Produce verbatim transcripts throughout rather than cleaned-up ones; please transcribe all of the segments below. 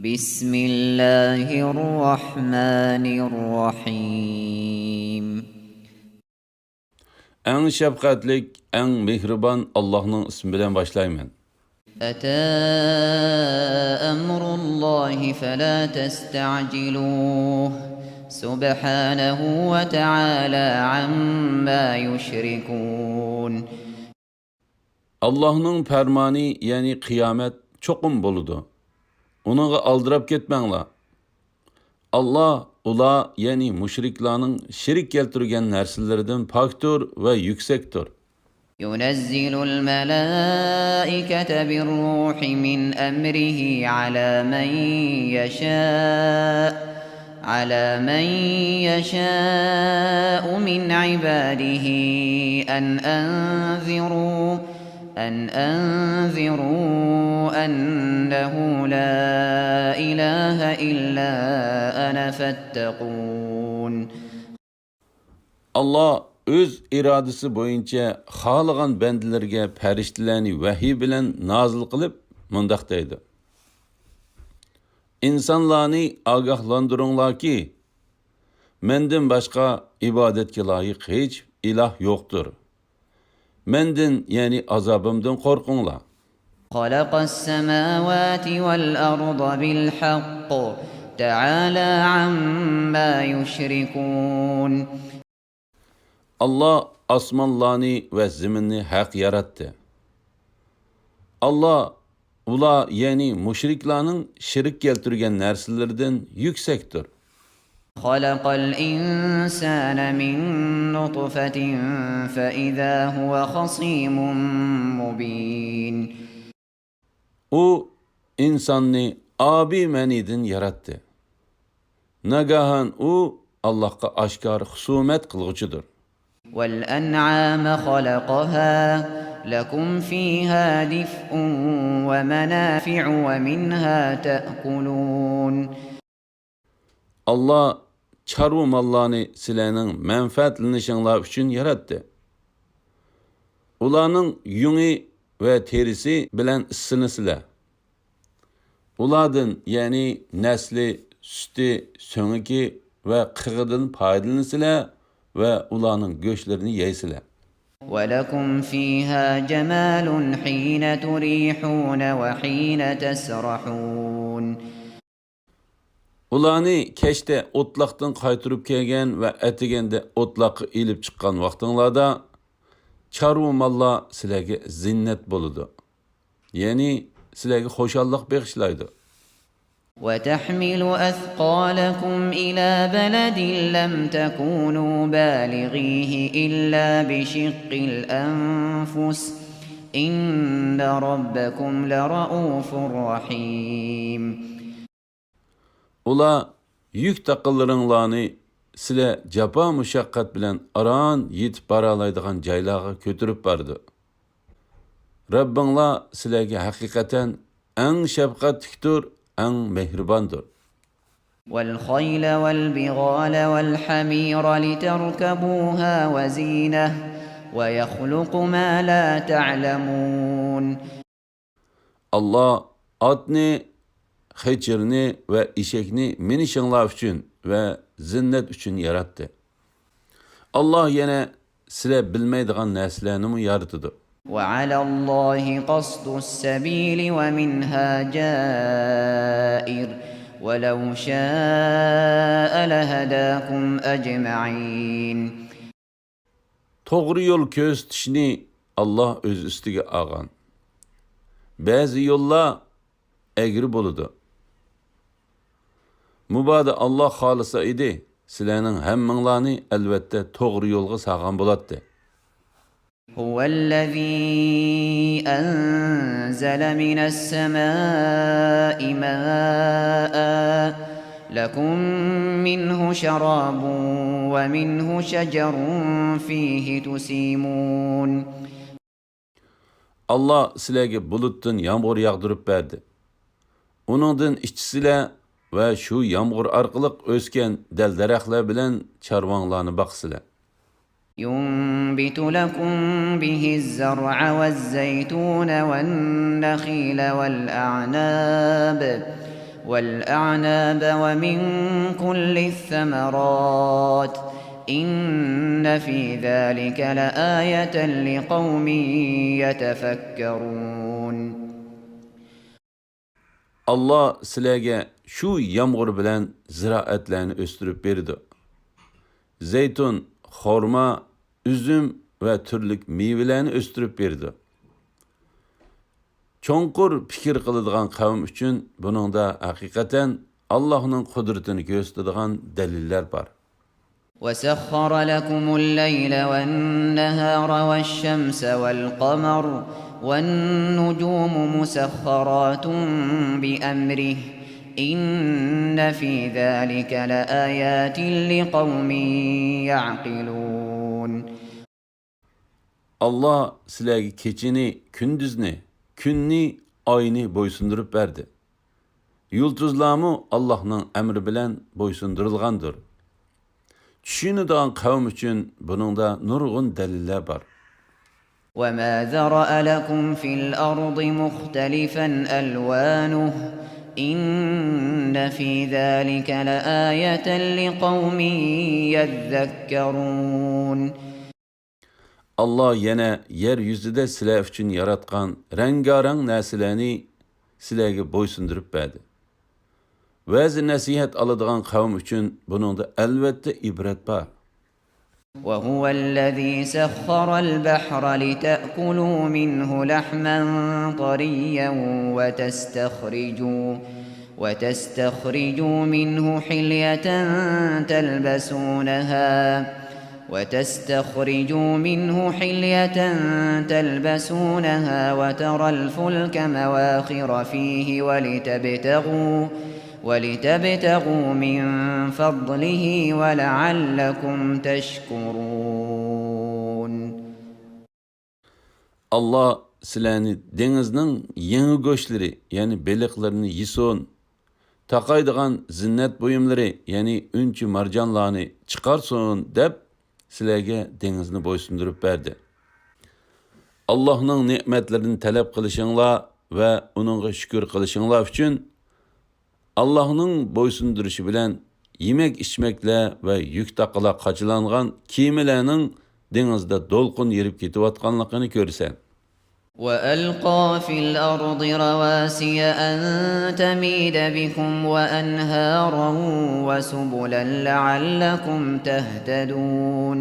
بسم الله الرحمن الرحيم. ئەڭ شەپقەتلىك، ئەڭ مېھرىبان ئاللاھنىڭ ئىسمى بىلەن باشلايمەن. أتى أمر الله فلا تستعجلوه، سبحانه وتعالى عما يشركون. ئاللاھنىڭ پەرمانى، يەنى قىيامەت چوقۇم بولىدۇ. ئۇنىڭغا ئالدىراپ كەتمەڭلار. ئاللاھ ئۇلار، يەنى مۇشرىكلارنىڭ شېرىك كەلتۈرگەن نەرسىلىرىدىن پاكتۇر ۋە يۈكسەكتۇر. ينزل الملائكة بالروح من أمره على من يشاء، على من يشاء من عباده أن أنذروا، أن أنذروا أنه لا إله إلا أنا فاتقون. ئاللاھ ئۆز ئىرادىسى بويىچە خالىغان بەندىلىرىگە پەرىشتىلەرنى ۋەھىي بىلەن نازىل قىلىپ مۇنداق دەيدۇ: ئىنسانلارنى ئاگاھلاندۇرۇڭلاركى، مەندىن باشقا ئىبادەتكە لايىق ھېچ ئىلاھ يوقتۇر. مەندىن، يەنى ئازابىمدىن قورقۇڭلار. خلق السماوات والأرض بالحق تعالى عما يشركون. ئاللاھ ئاسمانلارنى ۋە زېمىننى ھەق ياراتتى. ئاللاھ ئۇلار، يەنى مۇشرىكلارنىڭ شېرىك كەلتۈرگەن نەرسىلىرىدىن يۈكسەكتۇر. خلق الإنسان من نطفة فإذا هو خصيم مبين. ئۇ ئىنساننى ئابىي مەنىدىن ياراتتى. ناگاھان ئۇ ئاللاھقا ئاشكارا خۇسۇمەت قىلغۇچىدۇر. والأنعام خلقها لكم فيها دفء ومنافع ومنها تأكلون. ئاللاھ چارۋا ماللارنى سىلەرنىڭ مەنپەئەتلىنىشىڭلار ئۈچۈن ياراتتى. ئۇلارنىڭ يۇڭى ۋە تېرىسى بىلەن ئىسسىنىسىلەر. ئۇلاردىن، يەنى نەسلى، سۈتى، سۆڭىكى ۋە قىغىدىن پايدىلىنىسىلەر ۋە ئۇلارنىڭ گۆشلىرىنى يەيسىلەر. ولكم فيها جمال حين تريحون وحين تسرحون. ئۇلارنى كەچتە ئوتلاقتىن قايتۇرۇپ كەلگەن ۋە ئەتىگەندە ئوتلاققا ئېلىپ چىققان ۋاقتىڭلاردا چارۋا ماللار سىلەرگە زىننەت بولىدۇ. يەنى سىلەرگە خۇشاللىق بېغىشلايدۇ. وتحمل أثقالكم إلى بلد لم تكونوا بالغيه إلا بشق الأنفس إن ربكم لرءوف رحيم. ئۇلار يۈك تاقىلىرىڭلارنى سىلەر جاپا مۇشەققەت بىلەن ئاران يېتىپ بارالايدىغان جايلارغا كۆتۈرۈپ بارىدۇ. رەببىڭلار سىلەرگە ھەقىقەتەن ئەڭ شەپقەتلىكتۇر، ئەڭ مېھرىباندۇر. والخيل والبغال والحمير لتركبوها وزينة ويخلق ما لا تعلمون. ئاللاھ ئاتنى، قېچىرنى ۋە ئېشەكنى مىنىشىڭلار ئۈچۈن ۋە زىننەت ئۈچۈن ياراتتى. ئاللاھ يەنە سىلەر بىلمەيدىغان نەرسىلەرنىمۇ يارىتىدۇ. وعلى الله قصد السبيل ومنها جائر ولو شاء لهداكم أجمعين. توغرا يول كۆرسىتىشنى ئاللاھ ئۆز ئۈستىگە ئالغان. بەزى يوللار ئەگرى بولىدۇ. مۇبادا ئاللاھ خالىسا ئىدى، سىلەرنىڭ ھەممىڭلارنى ئەلۋەتتە توغرا يولغا سالغان بولاتتى. هو الذي أنزل من السماء ماء لكم منه شراب ومنه شجر فيه تسيمون. ئاللاھ سىلەرگە بۇلۇتتىن يامغۇر ياغدۇرۇپ بەردى. ئۇنىڭدىن ئىچىسىلەر ۋە شۇ يامغۇر ئارقىلىق ئۆسكەن دەل-دەرەخلەر بىلەن چارۋاڭلارنى باقىسىلەر. ينبت لكم به الزرع والزيتون والنخيل والأعناب والأعناب ومن كل الثمرات إن في ذلك لآية لقوم يتفكرون. ئاللا سىلەرگە شۇ يامغۇر بىلەن زىرائەتلەرنى ئۆستۈرۈپ بېرىدۇ. زەيتۇن، خورما، ئۈزۈم ۋە تۈرلۈك مېۋىلەرنى ئۆستۈرۈپ بېرىدۇ. چوڭقۇر پىكىر قىلىدىغان قەۋم ئۈچۈن بۇنىڭدا ھەقىقەتەن ئاللاھنىڭ قۇدرىتىنى كۆرسىتىدىغان دەلىللەر بار. وسخر لكم الليل والنهار والشمس والقمر والنجوم مسخرات بأمره إن في ذلك لآيات لقوم يعقلون. ئاللا سىلەرگە كېچىنى، كۈندۈزنى، كۈننى، ئاينى بويسۇندۇرۇپ بەردى. يۇلتۇزلارمۇ ئاللاھنىڭ ئەمرى بىلەن بويسۇندۇرۇلغاندۇر. چۈشىنىدىغان قەۋم ئۈچۈن بۇنىڭدا نۇرغۇن دەلىللەر بار. وما ذرأ لكم في الأرض مختلفا ألوانه إن في ذلك لآية لقوم يذكرون. ئاللا يەنە يەر يۈزىدە سىلەر ئۈچۈن ياراتقان رەڭگارەڭ نەرسىلەرنى سىلەرگە بويسۇندۇرۇپ بەردى. ۋەز-نەسىھەت ئالىدىغان قەۋم ئۈچۈن بۇنىڭدا ئەلۋەتتە ئىبرەت بار. وهو الذي سخر البحر لتأكلوا منه لحما طريا وتستخرجوا وتستخرجوا منه حلية تلبسونها وتستخرجوا منه حلية تلبسونها وترى الفلك مواخر فيه ولتبتغوا ولتبتغوا من فضله ولعلكم تشكرون. ئاللا سىلەرنى دېڭىزنىڭ يېڭى گۆشلىرى، يەنى بېلىقلىرىنى يېسۇن، تاقايدىغان زىننەت بۇيۇملىرى، يەنى ئۈنچە مارجانلارنى چىقارسۇن دەپ سىلەرگە دېڭىزنى بويسۇندۇرۇپ بەردى. ئاللاھنىڭ نېمەتلىرىنى تەلەپ قىلىشىڭلار ۋە ئۇنىڭغا شۈكۈر قىلىشىڭلار ئۈچۈن ئاللاھنىڭ بويسۇندۇرۇشى بىلەن يېمەك-ئىچمەكلەر ۋە يۈك تاقىلار قاچىلانغان كېمىلەرنىڭ دېڭىزدا دولقۇن يېرىپ كېتىۋاتقانلىقىنى كۆرىسەن. وألقى في الأرض رواسي أن تميد بكم وأنهارا وسبلا لعلكم تهتدون.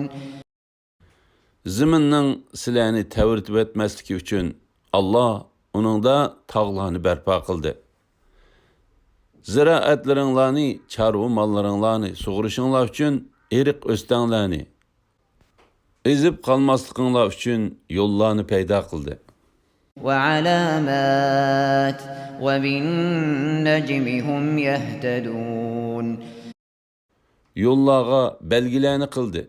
زېمىننىڭ سىلەرنى تەۋرىتىۋەتمەسلىكى ئۈچۈن ئاللا ئۇنىڭدا تاغلارنى بەرپا قىلدى. زىرائەتلىرىڭلارنى، چارۋا ماللىرىڭلارنى سۇغىرىشىڭلار ئۈچۈن ئېرىق ئۆستەڭلەرنى، ئېزىپ قالماسلىقىڭلار ئۈچۈن يوللارنى پەيدا قىلدى. وعلامات وبالنجم هم يهتدون. يوللارغا بەلگىلەرنى قىلدى.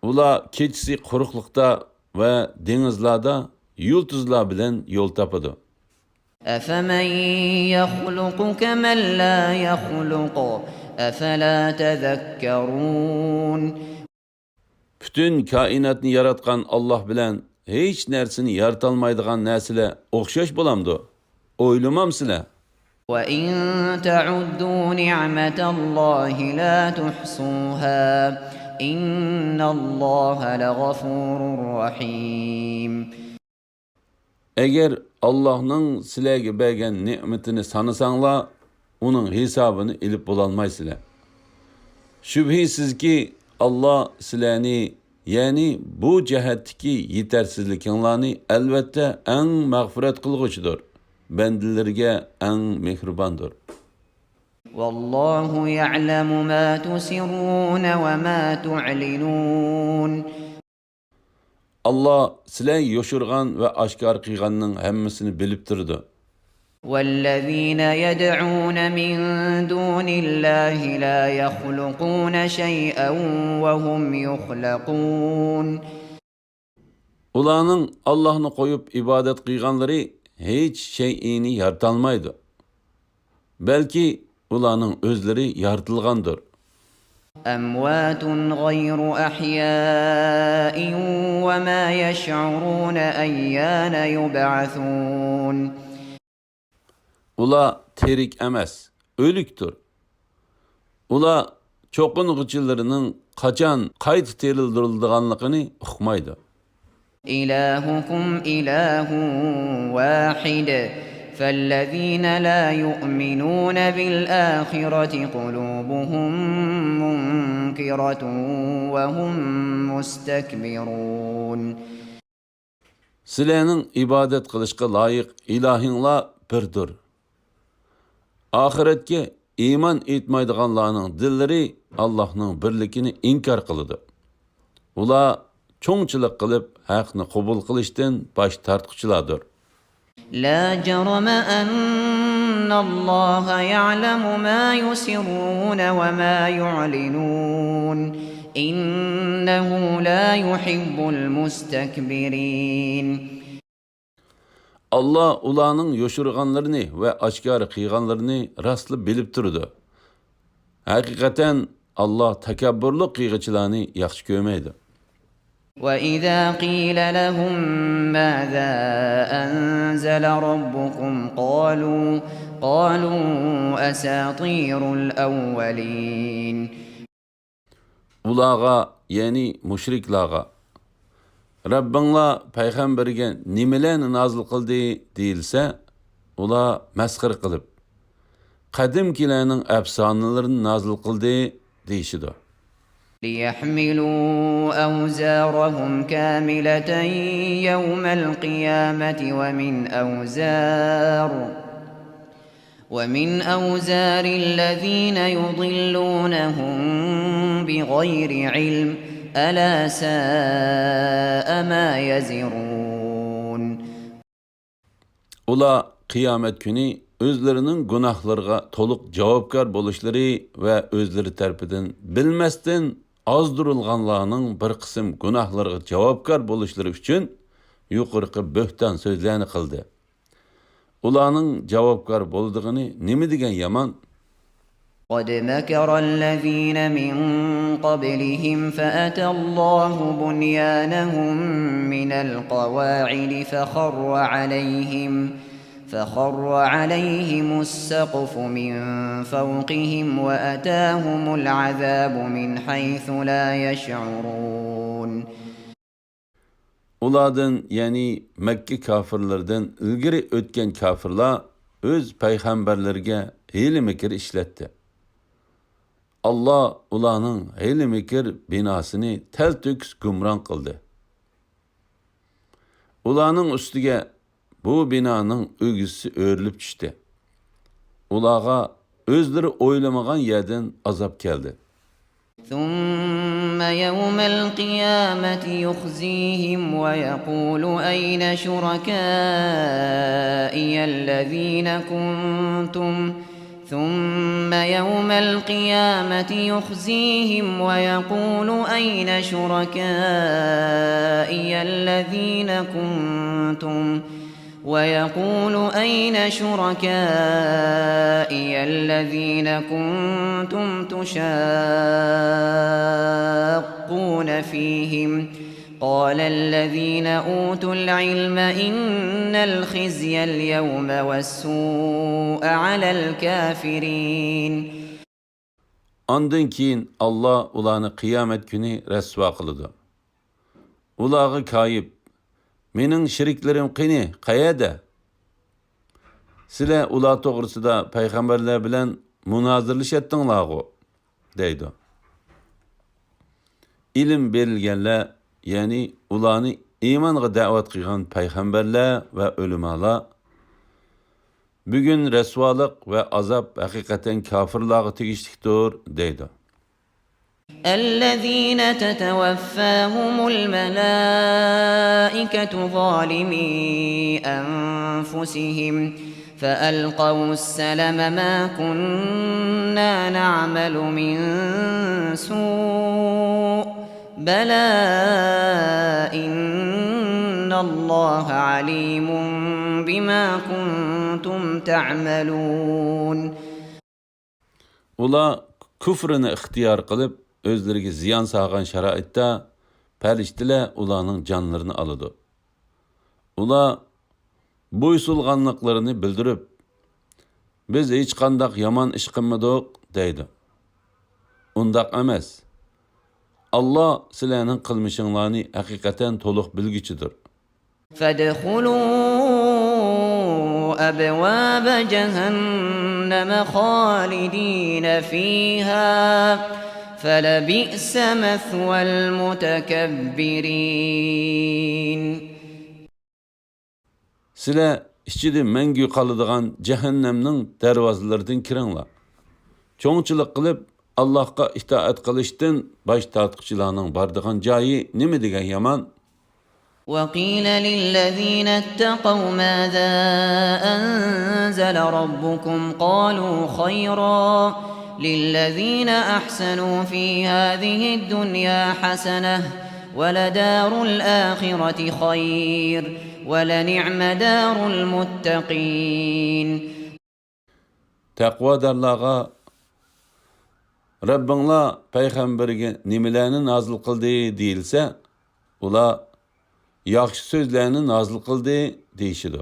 ئۇلار كېچىسى قۇرۇقلۇقتا ۋە دېڭىزلاردا يۇلتۇزلار بىلەن يول تاپىدۇ. أفمن يخلق كمن لا يخلق أفلا تذكرون. پۈتۈن كائىناتنى ياراتقان ئاللا بىلەن ھېچ نەرسىنى يارىتالمايدىغان نەرسىلەر ئوخشاش بولامدۇ؟ ئويلىمامسىلەر؟ وإن تعدوا نعمة الله لا تحصوها إن الله لغفور رحيم. ئەگەر ئاللاھنىڭ سىلەرگە بەرگەن نېمىتىنى سانىساڭلار، ئۇنىڭ ھېسابىنى ئېلىپ بولالمايسىلەر. شۈبھىسىزكى، ئاللا سىلەرنى، يەنى بۇ جەھەتتىكى يېتەرسىزلىكىڭلارنى ئەلۋەتتە ئەڭ مەغپىرەت قىلغۇچىدۇر، بەندىلىرىگە ئەڭ مېھرىباندۇر. والله يعلم ما تسرون وما تعلنون. ئاللا سىلەر يوشۇرغان ۋە ئاشكارا قىلغاننىڭ ھەممىسىنى بىلىپ تۇرىدۇ. والذين يدعون من دون الله لا يخلقون شيئا وهم يخلقون. ئۇلارنىڭ ئاللاھنى قويۇپ ئىبادەت قىلغانلىرى ھېچ شەيئىنى يارىتالمايدۇ. بەلكى ئۇلارنىڭ ئۆزلىرى يارىتىلغاندۇر. أموات غير أحياء وما يشعرون أيان يبعثون. ئۇلار تىرىك ئەمەس، ئۆلۈكتۇر. ئۇلار چوقۇنغۇچىلىرىنىڭ قاچان قايتا تىرىلدۈرۈلىدىغانلىقىنى ئۇقمايدۇ. إلهكم إله واحد فالذين لا يؤمنون بالآخرة قلوبهم منكرة وهم مستكبرون. سىلەرنىڭ ئىبادەت قىلىشقا لايىق ئىلاھىڭلار بىردۇر. ئاخىرەتكە ئىمان ئېيتمايدىغانلارنىڭ دىللىرى ئاللاھنىڭ بىرلىكىنى ئىنكار قىلىدۇ. ئۇلار چوڭچىلىق قىلىپ، ھەقنى قوبۇل قىلىشتىن باش تارتقۇچىلاردۇر. لا جرم أن الله يعلم ما يسرون وما يعلنون إنه لا يحب المستكبرين. ئاللا ئۇلارنىڭ يوشۇرغانلىرىنى ۋە ئاشكارا قىلغانلىرىنى راستلا بىلىپ تۇرىدۇ. ھەقىقەتەن، ئاللا تەكەببۇرلۇق قىلغۇچىلارنى ياخشى كۆرمەيدۇ. وإذا قيل لهم ماذا أنزل ربكم قالوا قالوا أساطير الأولين. ئۇلارغا، يەنى مۇشرىكلارغا، رەببىڭلار پەيغەمبەرگە نېمىلەرنى نازىل قىلدى دېيىلسە، ئۇلار مەسخىرە قىلىپ، قەدىمكىلەرنىڭ ئەپسانىلىرىنى نازىل قىلدى دېيىشىدۇ. ليحملوا أوزارهم كاملة يوم القيامة ومن أوزار ومن أوزار الذين يضلونهم بغير علم ألا ساء ما يزرون. ئۇلار قىيامەت كۈنى ئۆزلىرىنىڭ گۇناھلىرىغا تولۇق جاۋابكار بولۇشلىرى ۋە ئۆزلىرى تەرىپىدىن بىلمەستىن ئازدۇرۇلغانلارنىڭ بىر قىسىم گۇناھلىرىغا جاۋابكار بولۇشلىرى ئۈچۈن يۇقىرىقى بۆھتان سۆزلەرنى قىلدى. ئۇلارنىڭ جاۋابكار بولىدىغىنى نېمە دېگەن يامان! قد مكر الذين من قبلهم فأتى الله بنيانهم من القواعد فخر عليهم فخر عليهم السقف من فوقهم وأتاهم العذاب من حيث لا يشعرون. ئۇلاردىن، يەنى مەككە كاپىرلىرىدىن ئىلگىرى ئۆتكەن كاپىرلار ئۆز پەيغەمبەرلىرىگە ھىيلە-مىكىر ئىشلەتتى. ئاللا ئۇلارنىڭ ھىيلە-مىكىر بىناسىنى تەلتۆكۈس گۇمران قىلدى. ئۇلارنىڭ ئۈستىگە بۇ بىنانىڭ ئۆگزىسى ئۆرۈلۈپ چۈشتى. ئۇلارغا ئۆزلىرى ئويلىمىغان يەردىن ئازاب كەلدى. ثم يوم القيامة يخزيهم ويقول أين شركائي الذين كنتم ثم يوم القيامة يخزيهم ويقول أين شركائي الذين كنتم ويقول أين شركائي الذين كنتم تشاقون فيهم قال الذين أوتوا العلم إن الخزي اليوم والسوء على الكافرين. ئاندىن كېيىن ئاللا ئۇلارنى قىيامەت كۈنى رەسۋا قىلىدۇ. ئۇلارغا كايىپ، مېنىڭ شېرىكلىرىم قېنى، قەيەردە؟ سىلەر ئۇلار توغرىسىدا پەيغەمبەرلەر بىلەن مۇنازىرىلىشەتتىڭلارغۇ؟ دەيدۇ. ئىلىم بېرىلگەنلەر، يەنى ئۇلارنى ئىمانغا دەۋەت قىلغان پەيغەمبەرلەر ۋە ئۆلىمالار، بۈگۈن رەسۋالىق ۋە ئازاب ھەقىقەتەن كاپىرلارغا تېگىشلىكتۇر، دەيدۇ. الذين تتوفاهم الملائكة ظالمي أنفسهم فألقوا السلم ما كنا نعمل من سوء بلى إن الله عليم بما كنتم تعملون. ئۇلار كۇفرىنى ئىختىيار قىلىپ، ئۆزلىرىگە زىيان سالغان شارائىتتا پەرىشتىلەر ئۇلارنىڭ جانلىرىنى ئالىدۇ. ئۇلار بويسۇنغانلىقلىرىنى بىلدۈرۈپ، «بىز ھېچقانداق يامان ئىش قىلمىدۇق» دەيدۇ. ئۇنداق ئەمەس. ئاللا سىلەرنىڭ قىلمىشىڭلارنى ھەقىقەتەن تولۇق بىلگۈچىدۇر. فادخلوا أبواب جهنم خالدين فيها فلبئس مثوى المتكبرين. سىلەر ئىچىدە مەڭگۈ قالىدىغان جەھەننەمنىڭ دەرۋازىلىرىدىن كىرىڭلار. چوڭچىلىق قىلىپ، ئاللاھقا ئىتائەت قىلىشتىن باش تارتقۇچىلارنىڭ بارىدىغان جايى نېمە دېگەن يامان! وقيل للذين اتقوا ماذا أنزل ربكم قالوا خيرا للذين أحسنوا في هذه الدنيا حسنة ولدار الآخرة خير ولنعم دار المتقين. تەقۋادارلارغا، «رەببىڭلار پەيغەمبەرگە نېمىلەرنى نازىل قىلدى؟» دېيىلسە، ئۇلار، «ياخشى سۆزلەرنى نازىل قىلدى» دېيىشىدۇ.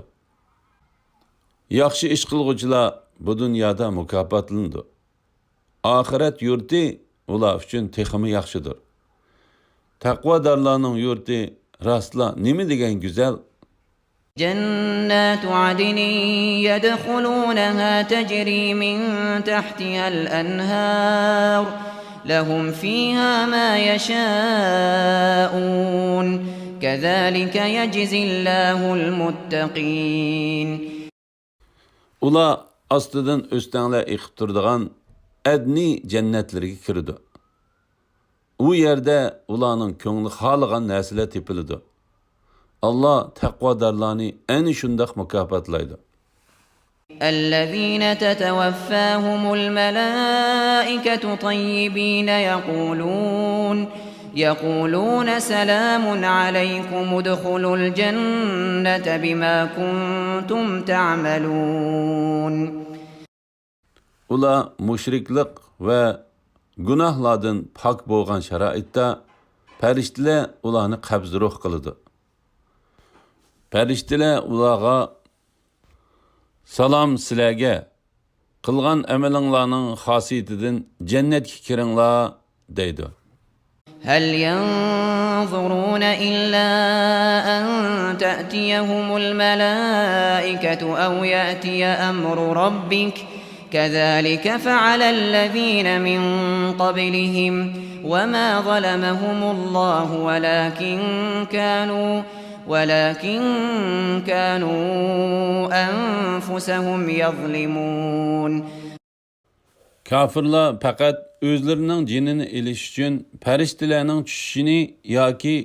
ياخشى ئىش قىلغۇچىلار بۇ دۇنيادا مۇكاپاتلىنىدۇ. ئاخىرەت يۇرتى ئۇلار ئۈچۈن تېخىمۇ ياخشىدۇر. تەقۋادارلارنىڭ يۇرتى راستلا نېمە دېگەن گۈزەل! جنات عدن يدخلونها تجري من تحتها الأنهار لهم فيها ما يشاءون كذلك يجزي الله المتقين. ئۇلار ئاستىدىن ئۆستەڭلەر ئېقىپ تۇرىدىغان ئەدنى جەننەتلىرىگە كىرىدۇ. ئۇ يەردە ئۇلارنىڭ كۆڭلى خالىغان نەرسىلەر تېپىلىدۇ. ئاللا تەقۋادارلارنى ئەنە شۇنداق مۇكاپاتلايدۇ. الذين تتوفاهم الملائكة طيبين يقولون يقولون سلام عليكم ادخلوا الجنة بما كنتم تعملون. ئۇلار مۇشرىكلىق ۋە گۇناھلاردىن پاك بولغان شارائىتتا پەرىشتىلەر ئۇلارنى قەبزى روھ قىلىدۇ. پەرىشتىلەر ئۇلارغا، «سالام سىلەرگە، قىلغان ئەمىلىڭلارنىڭ خاسىيىتىدىن جەننەتكە كىرىڭلار» دەيدۇ. هل ينظرون إلا أن تأتيهم الملائكة أو يأتي أمر ربك كذلك فعل الذين من قبلهم وما ظلمهم الله ولكن كانوا ولكن كانوا أنفسهم يظلمون. كاپىرلار پەقەت ئۆزلىرىنىڭ جېنىنى ئېلىش ئۈچۈن پەرىشتىلەرنىڭ چۈشۈشىنى ياكى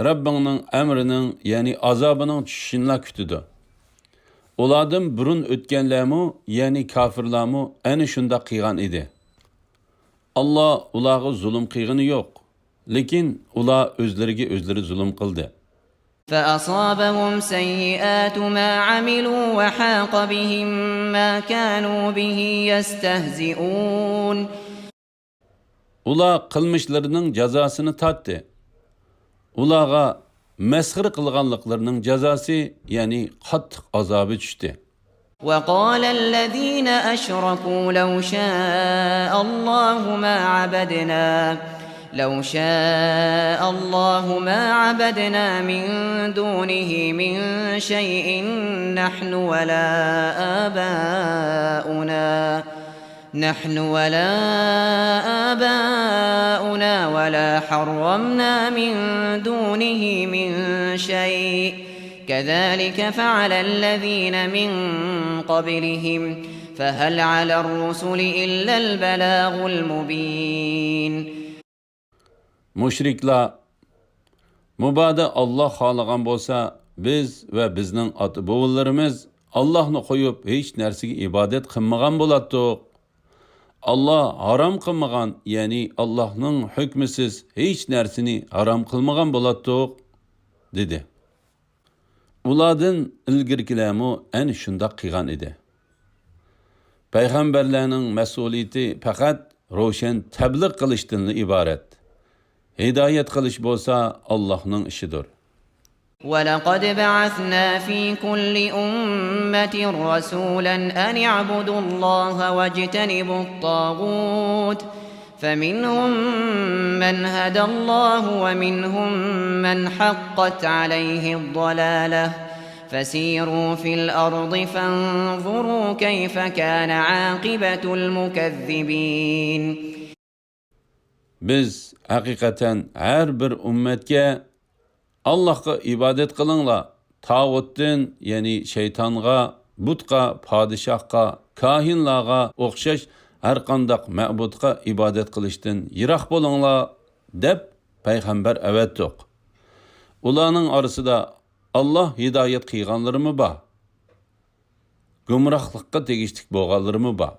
رەببىڭنىڭ ئەمرىنىڭ، يەنى ئازابىنىڭ چۈشۈشىنىلا كۈتىدۇ. ئۇلاردىن بۇرۇن ئۆتكەنلەرمۇ، يەنى كاپىرلارمۇ ئەنە شۇنداق قىلغان ئىدى. ئاللا ئۇلارغا زۇلۇم قىلغىنى يوق، لېكىن ئۇلار ئۆزلىرىگە ئۆزلىرى زۇلۇم قىلدى. فأصابهم سيئات ما عملوا وحاق بهم ما كانوا به يستهزئون. ئۇلار قىلمىشلىرىنىڭ جازاسىنى تارتتى. ئۇلارغا مەسخىرە قىلغانلىقلىرىنىڭ جازاسى، يەنى قاتتىق ئازابى چۈشتى. وقال الذين أشركوا لو شاء الله ما عبدنا لو شاء الله ما عبدنا من دونه من شيء نحن ولا آباؤنا نحن ولا آباؤنا ولا حرمنا من دونه من شيء كذلك فعل الذين من قبلهم فهل على الرسل إلا البلاغ المبين. مۇشرىكلار، مۇبادا ئاللا خالىغان بولسا، بىز ۋە بىزنىڭ ئاتا-بوۋىلىرىمىز ئاللاھنى قويۇپ ھېچ نەرسىگە ئىبادەت قىلمىغان بولاتتۇق. ئاللا ھارام قىلمىغان، يەنى ئاللاھنىڭ ھۆكمىسىز ھېچ نەرسىنى ھارام قىلمىغان بولاتتۇق، دېدى. ئۇلاردىن ئىلگىرىكىلەرمۇ ئەنە شۇنداق قىلغان ئىدى. پەيغەمبەرلەرنىڭ مەسئۇلىيىتى پەقەت روشەن تەبلىغ قىلىشتىنلا ئىبارەت. ھىدايەت قىلىش بولسا ئاللاھنىڭ ئىشىدۇر. ولقد بعثنا في كل أمة رسولا أن اعبدوا الله واجتنبوا الطاغوت فمنهم من هدى الله ومنهم من حقت عليه الضلالة فسيروا في الأرض فانظروا كيف كان عاقبة المكذبين. بىز ھەقىقەتەن ھەر بىر ئۈممەتكە ئاللاھقا ئىبادەت قىلىڭلار، تاغۇتتىن، يەنى شەيتانغا، بۇتقا، پادىشاھقا، كاھىنلارغا ئوخشاش ھەرقانداق مەبۇدقا ئىبادەت قىلىشتىن يىراق بولۇڭلار، دەپ پەيغەمبەر ئەۋەتتۇق. ئۇلارنىڭ ئارىسىدا ئاللاھ ھىدايەت قىلغانلىرىمۇ بار، گۇمراھلىققا تېگىشلىك بولغانلىرىمۇ بار.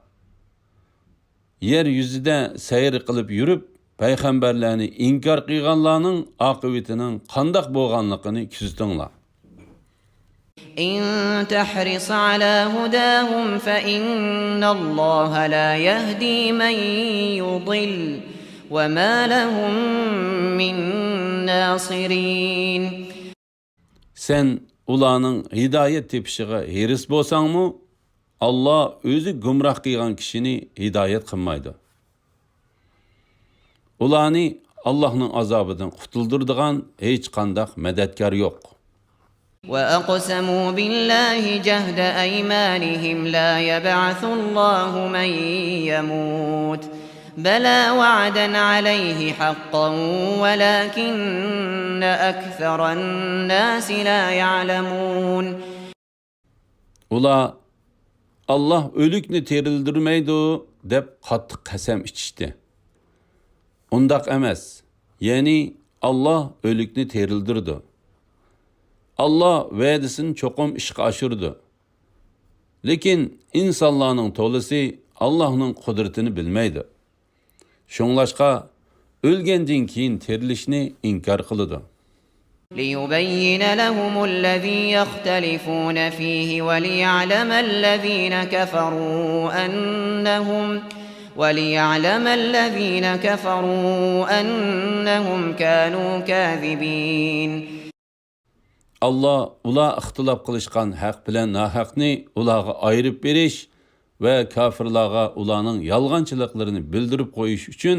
يەر يۈزىدە سەير قىلىپ يۈرۈپ، پەيغەمبەرلەرنى ئىنكار قىلغانلارنىڭ ئاقىۋىتىنىڭ قانداق بولغانلىقىنى كۆزىتىڭلار. إن تحرص على هداهم فإن الله لا يهدي من يضل وما لهم من ناصرين. سەن ئۇلارنىڭ ھىدايەت تېپىشىغا ھېرىس بولساڭمۇ، ئاللاھ ئۆزى گۇمراھ قىلغان كىشىنى ھىدايەت قىلمايدۇ. ئۇلارنى ئاللاھنىڭ ئازابىدىن قۇتۇلدۇرىدىغان ھېچقانداق مەدەتكار يوق. وأقسموا بالله جهد أيمانهم لا يبعث الله من يموت بلى وعدا عليه حقا ولكن أكثر الناس لا يعلمون. ئۇلار ئاللاھ ئۆلۈكنى تىرىلدۈرمەيدۇ دەپ قاتتىق قەسەم ئىچىشتى. ئۇنداق ئەمەس، يەنى ئاللاھ ئۆلۈكنى تىرىلدۈرىدۇ. ئاللاھ ۋەدىسىنى چوقۇم ئىشقا ئاشۇرىدۇ. لېكىن ئىنسانلارنىڭ تولىسى ئاللاھنىڭ قۇدرىتىنى بىلمەيدۇ. شۇڭلاشقا ئۆلگەندىن كېيىن تىرىلىشنى ئىنكار قىلىدۇ. ليبين لهم الذي يختلفون فيه وليعلم الذين كفروا أنهم وليعلم الذين كفروا أنهم كانوا كاذبين. ئاللاھ ئۇلار ئىختىلاپ قىلىشقان ھەق بىلەن ناھەقنى ئۇلارغا ئايرىپ بېرىش ۋە كاپىرلارغا ئۇلارنىڭ يالغانچىلىقلىرىنى بىلدۈرۈپ قويۇش ئۈچۈن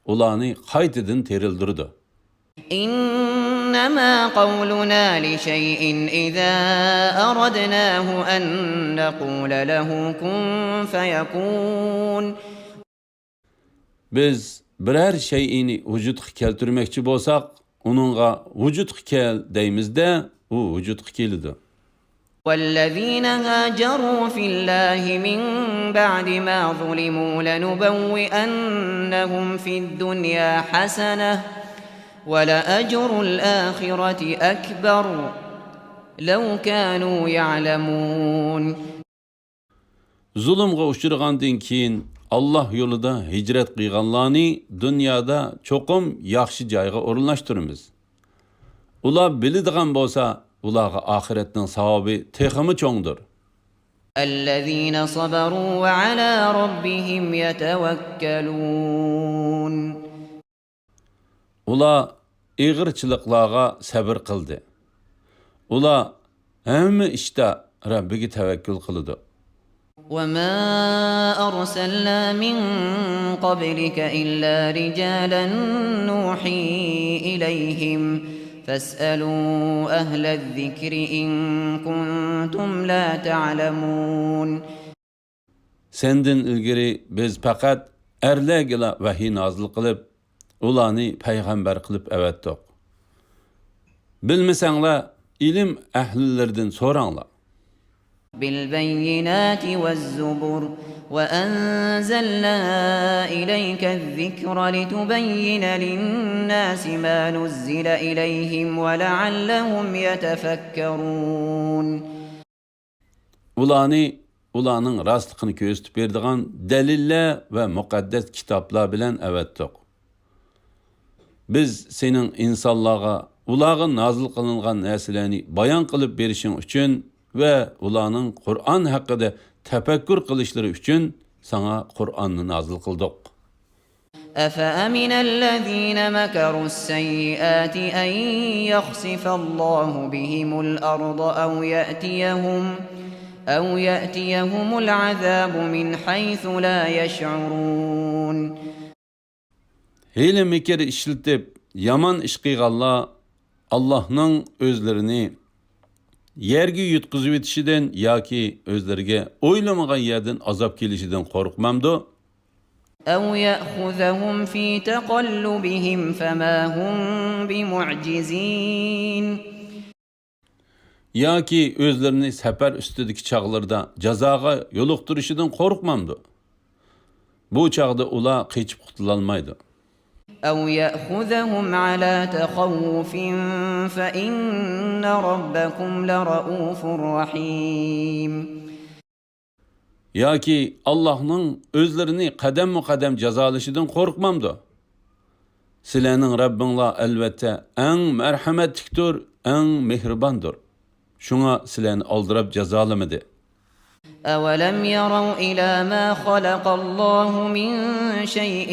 ئۇلارنى قايتىدىن تىرىلدۈرىدۇ. إنما قولنا لشيء إذا أردناه أن نقول له كن فيكون. بىز بىرەر شەيئىنى ۋۇجۇدقا كەلتۈرمەكچى بولساق، ئۇنىڭغا ۋۇجۇدقا كەل دەيمىز-دە، ئۇ ۋۇجۇدقا كېلىدۇ. والذين هاجروا في الله من بعد ما ظلموا لنبوئنهم في الدنيا حسنة ولأجر الآخرة أكبر لو كانوا يعلمون. زۇلۇمغا ئۇچرىغاندىن كېيىن ئاللاھ يولىدا ھىجرەت قىلغانلارنى دۇنيادا چوقۇم ياخشى جايغا ئورۇنلاشتۇرىمىز. ئۇلار بىلىدىغان بولسا، ئۇلارغا ئاخىرەتنىڭ ساۋابى تېخىمۇ چوڭدۇر. الذين صبروا وعلى ربهم يتوكلون. ئۇلار ئېغىرچىلىقلارغا سەبر قىلدى. ئۇلار ھەممە ئىشتا رەببىگە تەۋەككۈل قىلىدۇ. وما أرسلنا من قبلك إلا رجالا نوحي إليهم فاسألوا أهل الذكر إن كنتم لا تعلمون. سەندىن ئىلگىرى بىز پەقەت ئەرلەرگىلا ۋەھىي نازىل قىلىپ، ئۇلارنى پەيغەمبەر قىلىپ ئەۋەتتۇق. بىلمىسەڭلار، ئىلىم ئەھلىلىرىدىن سوراڭلار. بالبينات والزبر وأنزلنا إليك الذكر لتبين للناس ما نزل إليهم ولعلهم يتفكرون. ئۇلارنى ئۇلارنىڭ راستلىقىنى كۆرسىتىپ بېرىدىغان دەلىللەر ۋە مۇقەددەس كىتابلار بىلەن ئەۋەتتۇق. بىز سېنىڭ ئىنسانلارغا ئۇلارغا نازىل قىلىنغان نەرسىلەرنى بايان قىلىپ بېرىشىڭ ئۈچۈن ۋە ئۇلارنىڭ قۇرئان ھەققىدە تەپەككۇر قىلىشلىرى ئۈچۈن ساڭا قۇرئاننى نازىل قىلدۇق. أفأمن الذين مكروا السيئات أن يخسف الله بهم الأرض أو يأتيهم، أو يأتيهم العذاب من حيث لا يشعرون. ھىيلە-مىكىر ئىشلىتىپ، يامان ئىش قىلغانلار ئاللاھنىڭ ئۆزلىرىنى يەرگە يۇتقۇزۇۋېتىشىدىن ياكى ئۆزلىرىگە ئويلىمىغان يەردىن ئازاب كېلىشىدىن قورقمامدۇ؟ أو يأخذهم في تقلبهم فما هم بمعجزين. ياكى ئۆزلىرىنى سەپەر ئۈستىدىكى چاغلىرىدا جازاغا يولۇقتۇرۇشىدىن قورقمامدۇ؟ بۇ چاغدا ئۇلار قېچىپ قۇتۇلالمايدۇ. أو يأخذهم على تخوف فإن ربكم لرءوف رحيم. ياكى ئاللاھنىڭ ئۆزلىرىنى قەدەممۇ قەدەم جازالىشىدىن قورقمامدۇ؟ سىلەرنىڭ رەببىڭلار ئەلۋەتتە ئەڭ مەرھەمەتلىكتۇر، ئەڭ مېھرىباندۇر. شۇڭا سىلەرنى ئالدىراپ جازالىمىدى. أولم يروا إلى ما خلق الله من شيء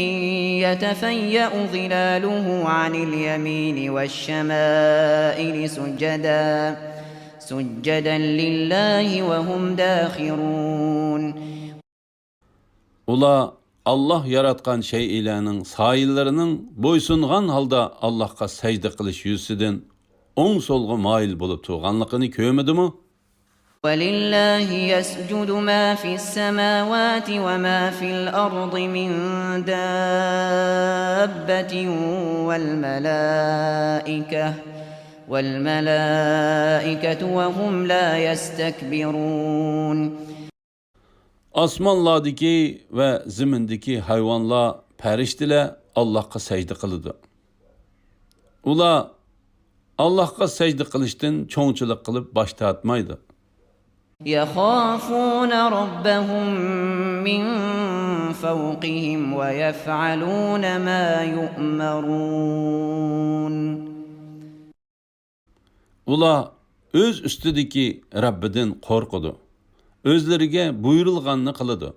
يتفيأ ظلاله عن اليمين والشمائل سجدا، سجدا لله وهم داخرون. ئۇلار ئاللاھ ياراتقان شەيئىلەرنىڭ سايىلىرىنىڭ بويسۇنغان ھالدا ئاللاھقا سەجدە قىلىش يۈزىسىدىن ئوڭ-سولغا مايىل بولۇپ تۇرغانلىقىنى كۆرمىدىمۇ؟ ولله يسجد ما في السماوات وما في الأرض من دابة والملائكة، والملائكة وهم لا يستكبرون. ئاسمانلاردىكى ۋە زېمىندىكى ھايۋانلار، پەرىشتىلەر ئاللاھقا سەجدە قىلىدۇ. ئۇلار ئاللاھقا سەجدە قىلىشتىن چوڭچىلىق قىلىپ باش تارتمايدۇ. يخافون ربهم من فوقهم ويفعلون ما يؤمرون. ئۇلار ئۆز ئۈستىدىكى رەببىدىن قورقىدۇ، ئۆزلىرىگە بۇيرۇلغاننى قىلىدۇ.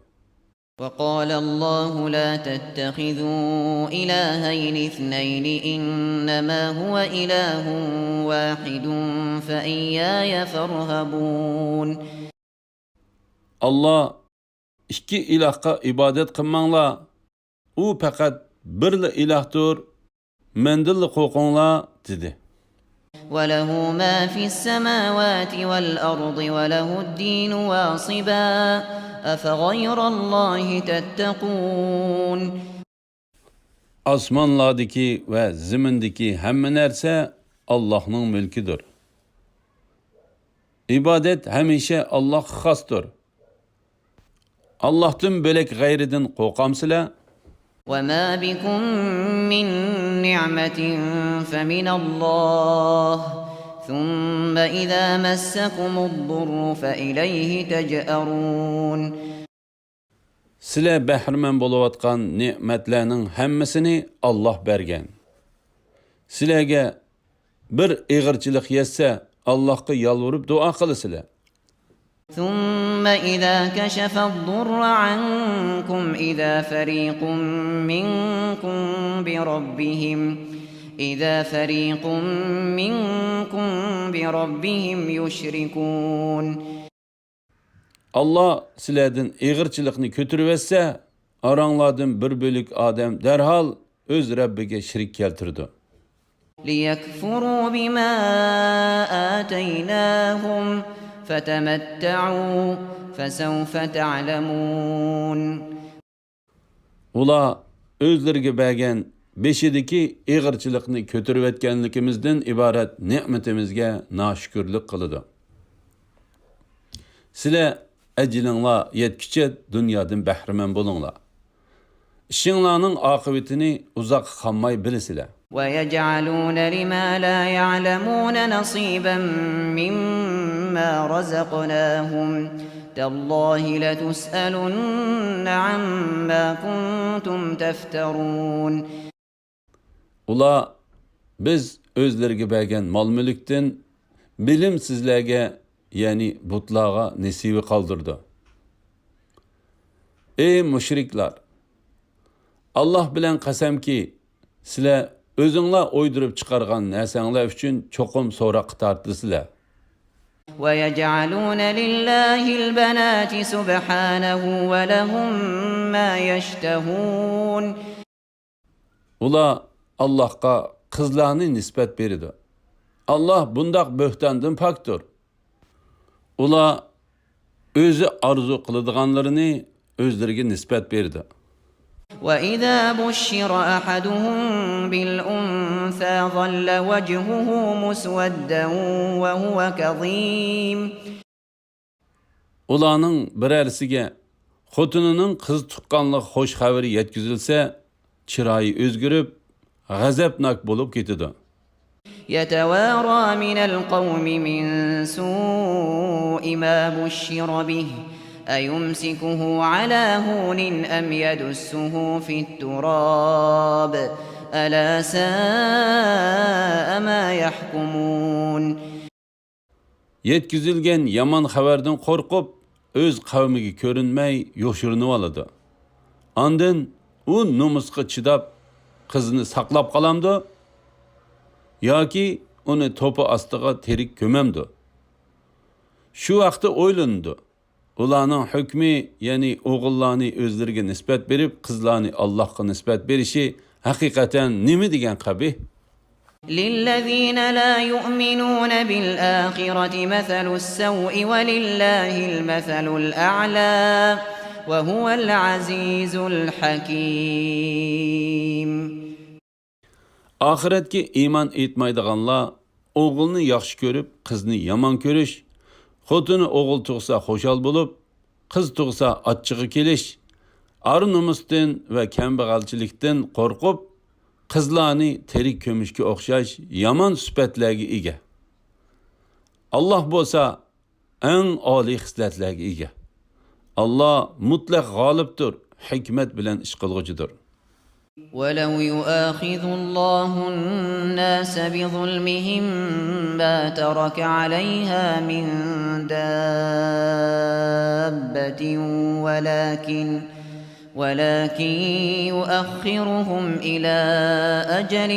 وقال الله لا تتخذوا إلهين اثنين إنما هو إله واحد فإياي فارهبون. ئاللاھ، ئىككى ئىلاھقا ئىبادەت قىلماڭلار، ئۇ پەقەت بىرلا ئىلاھتۇر، مەندىنلا قورقۇڭلار، دېدى. وله ما في السماوات والأرض وله الدين واصبا أفغير الله تتقون. ئاسمانلاردىكى ۋە زېمىندىكى ھەممە نەرسە ئاللاھنىڭ مۈلكىدۇر. ئىبادەت ھەمىشە ئاللاھقا خاستۇر. ئاللاھتىن بۆلەك غەيرىدىن قورقامسىلەر؟ وما بكم من نعمة فمن الله ثم إذا مسكم الضر فإليه تجأرون. سىلەر بەھرىمەن بولۇۋاتقان نېمەتلەرنىڭ ھەممىسىنى ئاللاھ بەرگەن. سىلەرگە بىر ئېغىرچىلىق يەتسە، ئاللاھقا يالۋۇرۇپ دۇئا قىلىسىلەر. ثم إذا كشف الضر عنكم إذا فريق منكم بربهم، إذا فريق منكم بربهم يشركون. ئاللاھ سىلەردىن ئېغىرچىلىقنى كۆتۈرۈۋەتسە، ئاراڭلاردىن بىر بۆلەك ئادەم دەرھال ئۆز رەببىگە شېرىك كەلتۈرىدۇ. ليكفروا بما آتيناهم فتمتعوا فسوف تعلمون. ئۇلار ئۆزلىرىگە بەرگەن بېشىدىكى ئېغىرچىلىقنى كۆتۈرۈۋەتكەنلىكىمىزدىن ئىبارەت نېمىتىمىزگە ناشۈكۈرلۈك قىلىدۇ. سىلەر ئەجىلىڭلار يەتكۈچە دۇنيادىن بەھرىمەن بولۇڭلار. ئىشىڭلارنىڭ ئاقىۋىتىنى ئۇزاققا قالماي بىلىسىلەر. ويجعلون لما لا يعلمون نصيبا مما رزقناهم تالله لتسألن عما كنتم تفترون. ئۇلار بىز ئۆزلىرىگە بەرگەن مال-مۈلۈكتىن بىلىمسىزلەرگە، يەنى بۇتلارغا نېسىۋە قالدۇرىدۇ. ئەي مۇشرىكلار! ئاللاھ بىلەن قەسەمكى، سىلەر ئۆزۈڭلار ئويدۇرۇپ چىقارغان نەرسەڭلار ئۈچۈن چوقۇم سوراققا تارتىلىسىلەر. ويجعلون لله البنات سبحانه ولهم ما يشتهون. ئۇلار ئاللاھقا قىزلارنى نىسبەت بېرىدۇ. ئاللاھ بۇنداق بۆھتاندىن پاكتۇر. ئۇلار ئۆزى ئارزۇ قىلىدىغانلىرىنى ئۆزلىرىگە نىسبەت بېرىدۇ. وإذا بشر أحدهم بالأنثى ظل وجهه مسودا وهو كظيم. ئۇلارنىڭ بىرەرسىگە خوتۇنىنىڭ قىز تۇغقانلىق خوش خەۋىرى يەتكۈزۈلسە، چىرايى ئۆزگىرىپ، غەزەپناك بولۇپ كېتىدۇ. يتوارى من القوم من سوء ما بشر به أيمسكه على هون أم يدسه في التراب ألا ساء ما يحكمون. يەتكۈزۈلگەن يامان خەۋەردىن قورقۇپ، ئۆز قەۋمىگە كۆرۈنمەي يوشۇرۇنۇۋالىدۇ. ئاندىن ئۇ نومۇسقا چىداپ، قىزنى ساقلاپ قالامدۇ؟ ياكى ئۇنى توپا ئاستىغا تىرىك كۆمەمدۇ؟ شۇ ۋاقىتتا ئويلىنىدۇ. ئۇلارنىڭ ھۆكمى، يەنى ئوغۇللارنى ئۆزلىرىگە نىسبەت بېرىپ، قىزلارنى ئاللاھقا نىسبەت بېرىشى ھەقىقەتەن نېمە دېگەن قەبىھ! للذين لا يؤمنون بالآخرة مثل السوء ولله المثل الأعلى وهو العزيز الحكيم. ئاخىرەتكە ئىمان ئېيتمايدىغانلار ئوغۇلنى ياخشى كۆرۈپ، قىزنى يامان كۆرۈش، خوتۇنى ئوغۇل تۇغسا خۇشال بولۇپ، قىز تۇغسا ئاچچىقى كېلىش، ئار-نومۇستىن ۋە كەمبەغەلچىلىكتىن قورقۇپ، قىزلارنى تىرىك كۆمۈشكە ئوخشاش يامان سۈپەتلەرگە ئىگە. ئاللاھ بولسا ئەڭ ئالىي خىسلەتلەرگە ئىگە. ئاللاھ مۇتلەق غالىبتۇر، ھېكمەت بىلەن ئىش قىلغۇچىدۇر. ولو يؤاخذ الله الناس بظلمهم ما ترك عليها من دابة ولكن ولكن يؤخرهم إلى أجل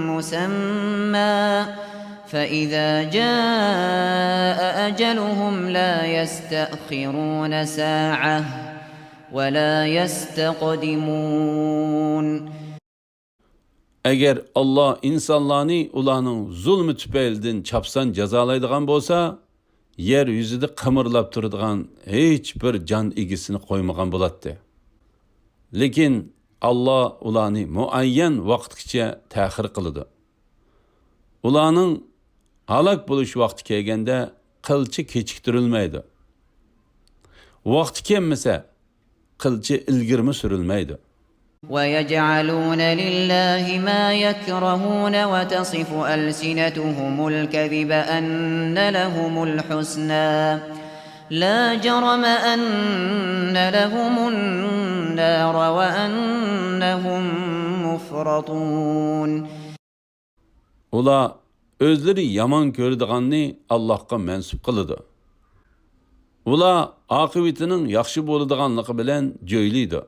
مسمى فإذا جاء أجلهم لا يستأخرون ساعة ولا يستقدمون. ئەگەر ئاللاھ ئىنسانلارنى ئۇلارنىڭ زۇلمى تۈپەيلىدىن چاپسان جازالايدىغان بولسا، يەر يۈزىدە قىمىرلاپ تۇرىدىغان ھېچ بىر جان ئىگىسىنى قويمىغان بولاتتى. لېكىن ئاللاھ ئۇلارنى مۇئەييەن ۋاقىتقىچە تەخىر قىلىدۇ. ئۇلارنىڭ ھالاك بولۇش ۋاقتى كەلگەندە قىلچە كېچىكتۈرۈلمەيدۇ. ۋاقتى كەلمىسە، قىلچە ئىلگىرىمۇ سۈرۈلمەيدۇ. ويجعلون لله ما يكرهون وتصف ألسنتهم الكذب أن لهم الحسنى لا جرم أن لهم النار وأنهم مفرطون. ئۇلار ئۆزلىرى يامان كۆرىدىغاننى ئاللاھقا مەنسۇپ قىلىدۇ. ئۇلار ئاقىۋىتىنىڭ ياخشى بولىدىغانلىقى بىلەن جۆيلەيدۇ.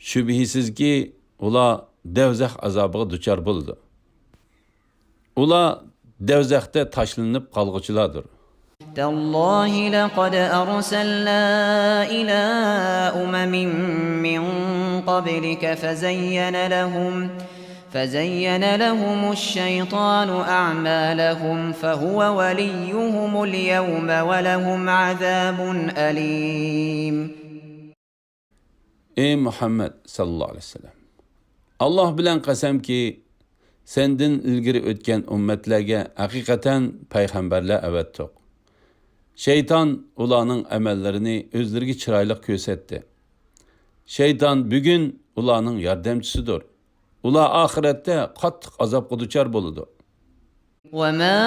شۈبھىسىزكى، ئۇلار دەۋزەخ ئازابىغا دۇچار بولىدۇ. ئۇلار دەۋزەختە تاشلىنىپ قالغۇچىلاردۇر. تالله لقد أرسلنا إلى أمم من قبلك فزين لهم فزين لهم الشيطان أعمالهم فهو وليهم اليوم ولهم عذاب أليم. ئەي مۇھەممەد ساللاللاھۇ ئەلەيھى ۋەسەللەم! ئاللاھ بىلەن قەسەمكى، سەندىن ئىلگىرى ئۆتكەن ئۈممەتلەرگە ھەقىقەتەن پەيغەمبەرلەر ئەۋەتتۇق. شەيتان ئۇلارنىڭ ئەمەللىرىنى ئۆزلىرىگە چىرايلىق كۆرسەتتى. شەيتان بۈگۈن ئۇلارنىڭ ياردەمچىسىدۇر. ئۇلار ئاخىرەتتە قاتتىق ئازابقا دۇچار بولىدۇ. وما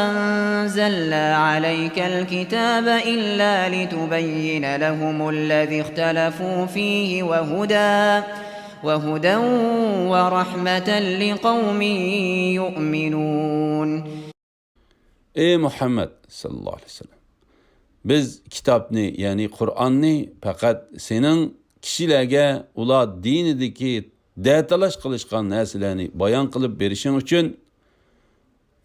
أنزلنا عليك الكتاب إلا لتبين لهم الذي اختلفوا فيه وهدى وهدى ورحمة لقوم يؤمنون. ئەي مۇھەممەد ساللاللاھۇ ئەلەيھى ۋەسەللەم! بىز كىتابنى، يەنى قۇرئاننى پەقەت سېنىڭ كىشىلەرگە ئۇلار دىنىدىكى دەتالاش قىلىشقان نەرسىلەرنى بايان قىلىپ بېرىشىڭ ئۈچۈن،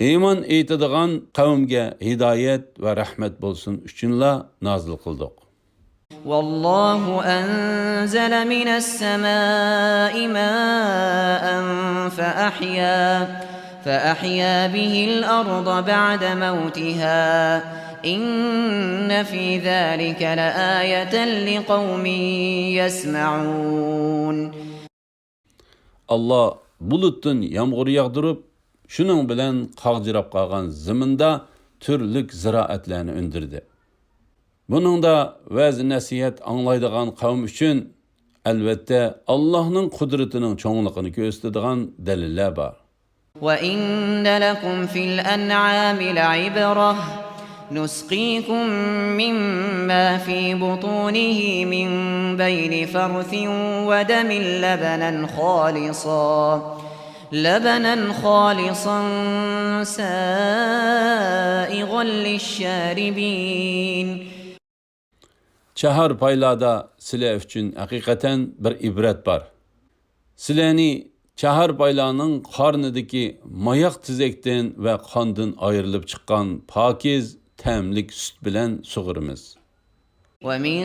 ئىمان ئېيتىدىغان قەۋمگە ھىدايەت ۋە رەھمەت بولسۇن ئۈچۈنلا نازىل قىلدۇق. والله أنزل من السماء ماء فأحيا، فأحيا به الأرض بعد موتها، إن في ذلك لآية لقوم يسمعون. ئاللا بۇلۇتتىن يامغۇر ياغدۇرۇپ، شۇنىڭ بىلەن قاغجىراپ قالغان زېمىندا تۈرلۈك زىرائەتلەرنى ئۈندۈردى. بۇنىڭدا ۋەز-نەسىھەت ئاڭلايدىغان قەۋم ئۈچۈن، ئەلۋەتتە، ئاللاھنىڭ قۇدرىتىنىڭ چوڭلۇقىنى كۆرسىتىدىغان دەلىللەر بار. وإن لكم في الأنعام لعبرة، نسقيكم مما في بطونه من بين فرث ودم لبنا خالصا، لبنا خالصا سائغا للشاربين. چاھارپايلاردا سىلەر ئۈچۈن ھەقىقەتەن بىر ئىبرەت بار. سىلەرنى چاھارپايلارنىڭ قارنىدىكى ماياق تېزەكتىن ۋە قاندىن ئايرىلىپ چىققان پاكىز تەملىك سۈت بىلەن سۇغىرىمىز. ومن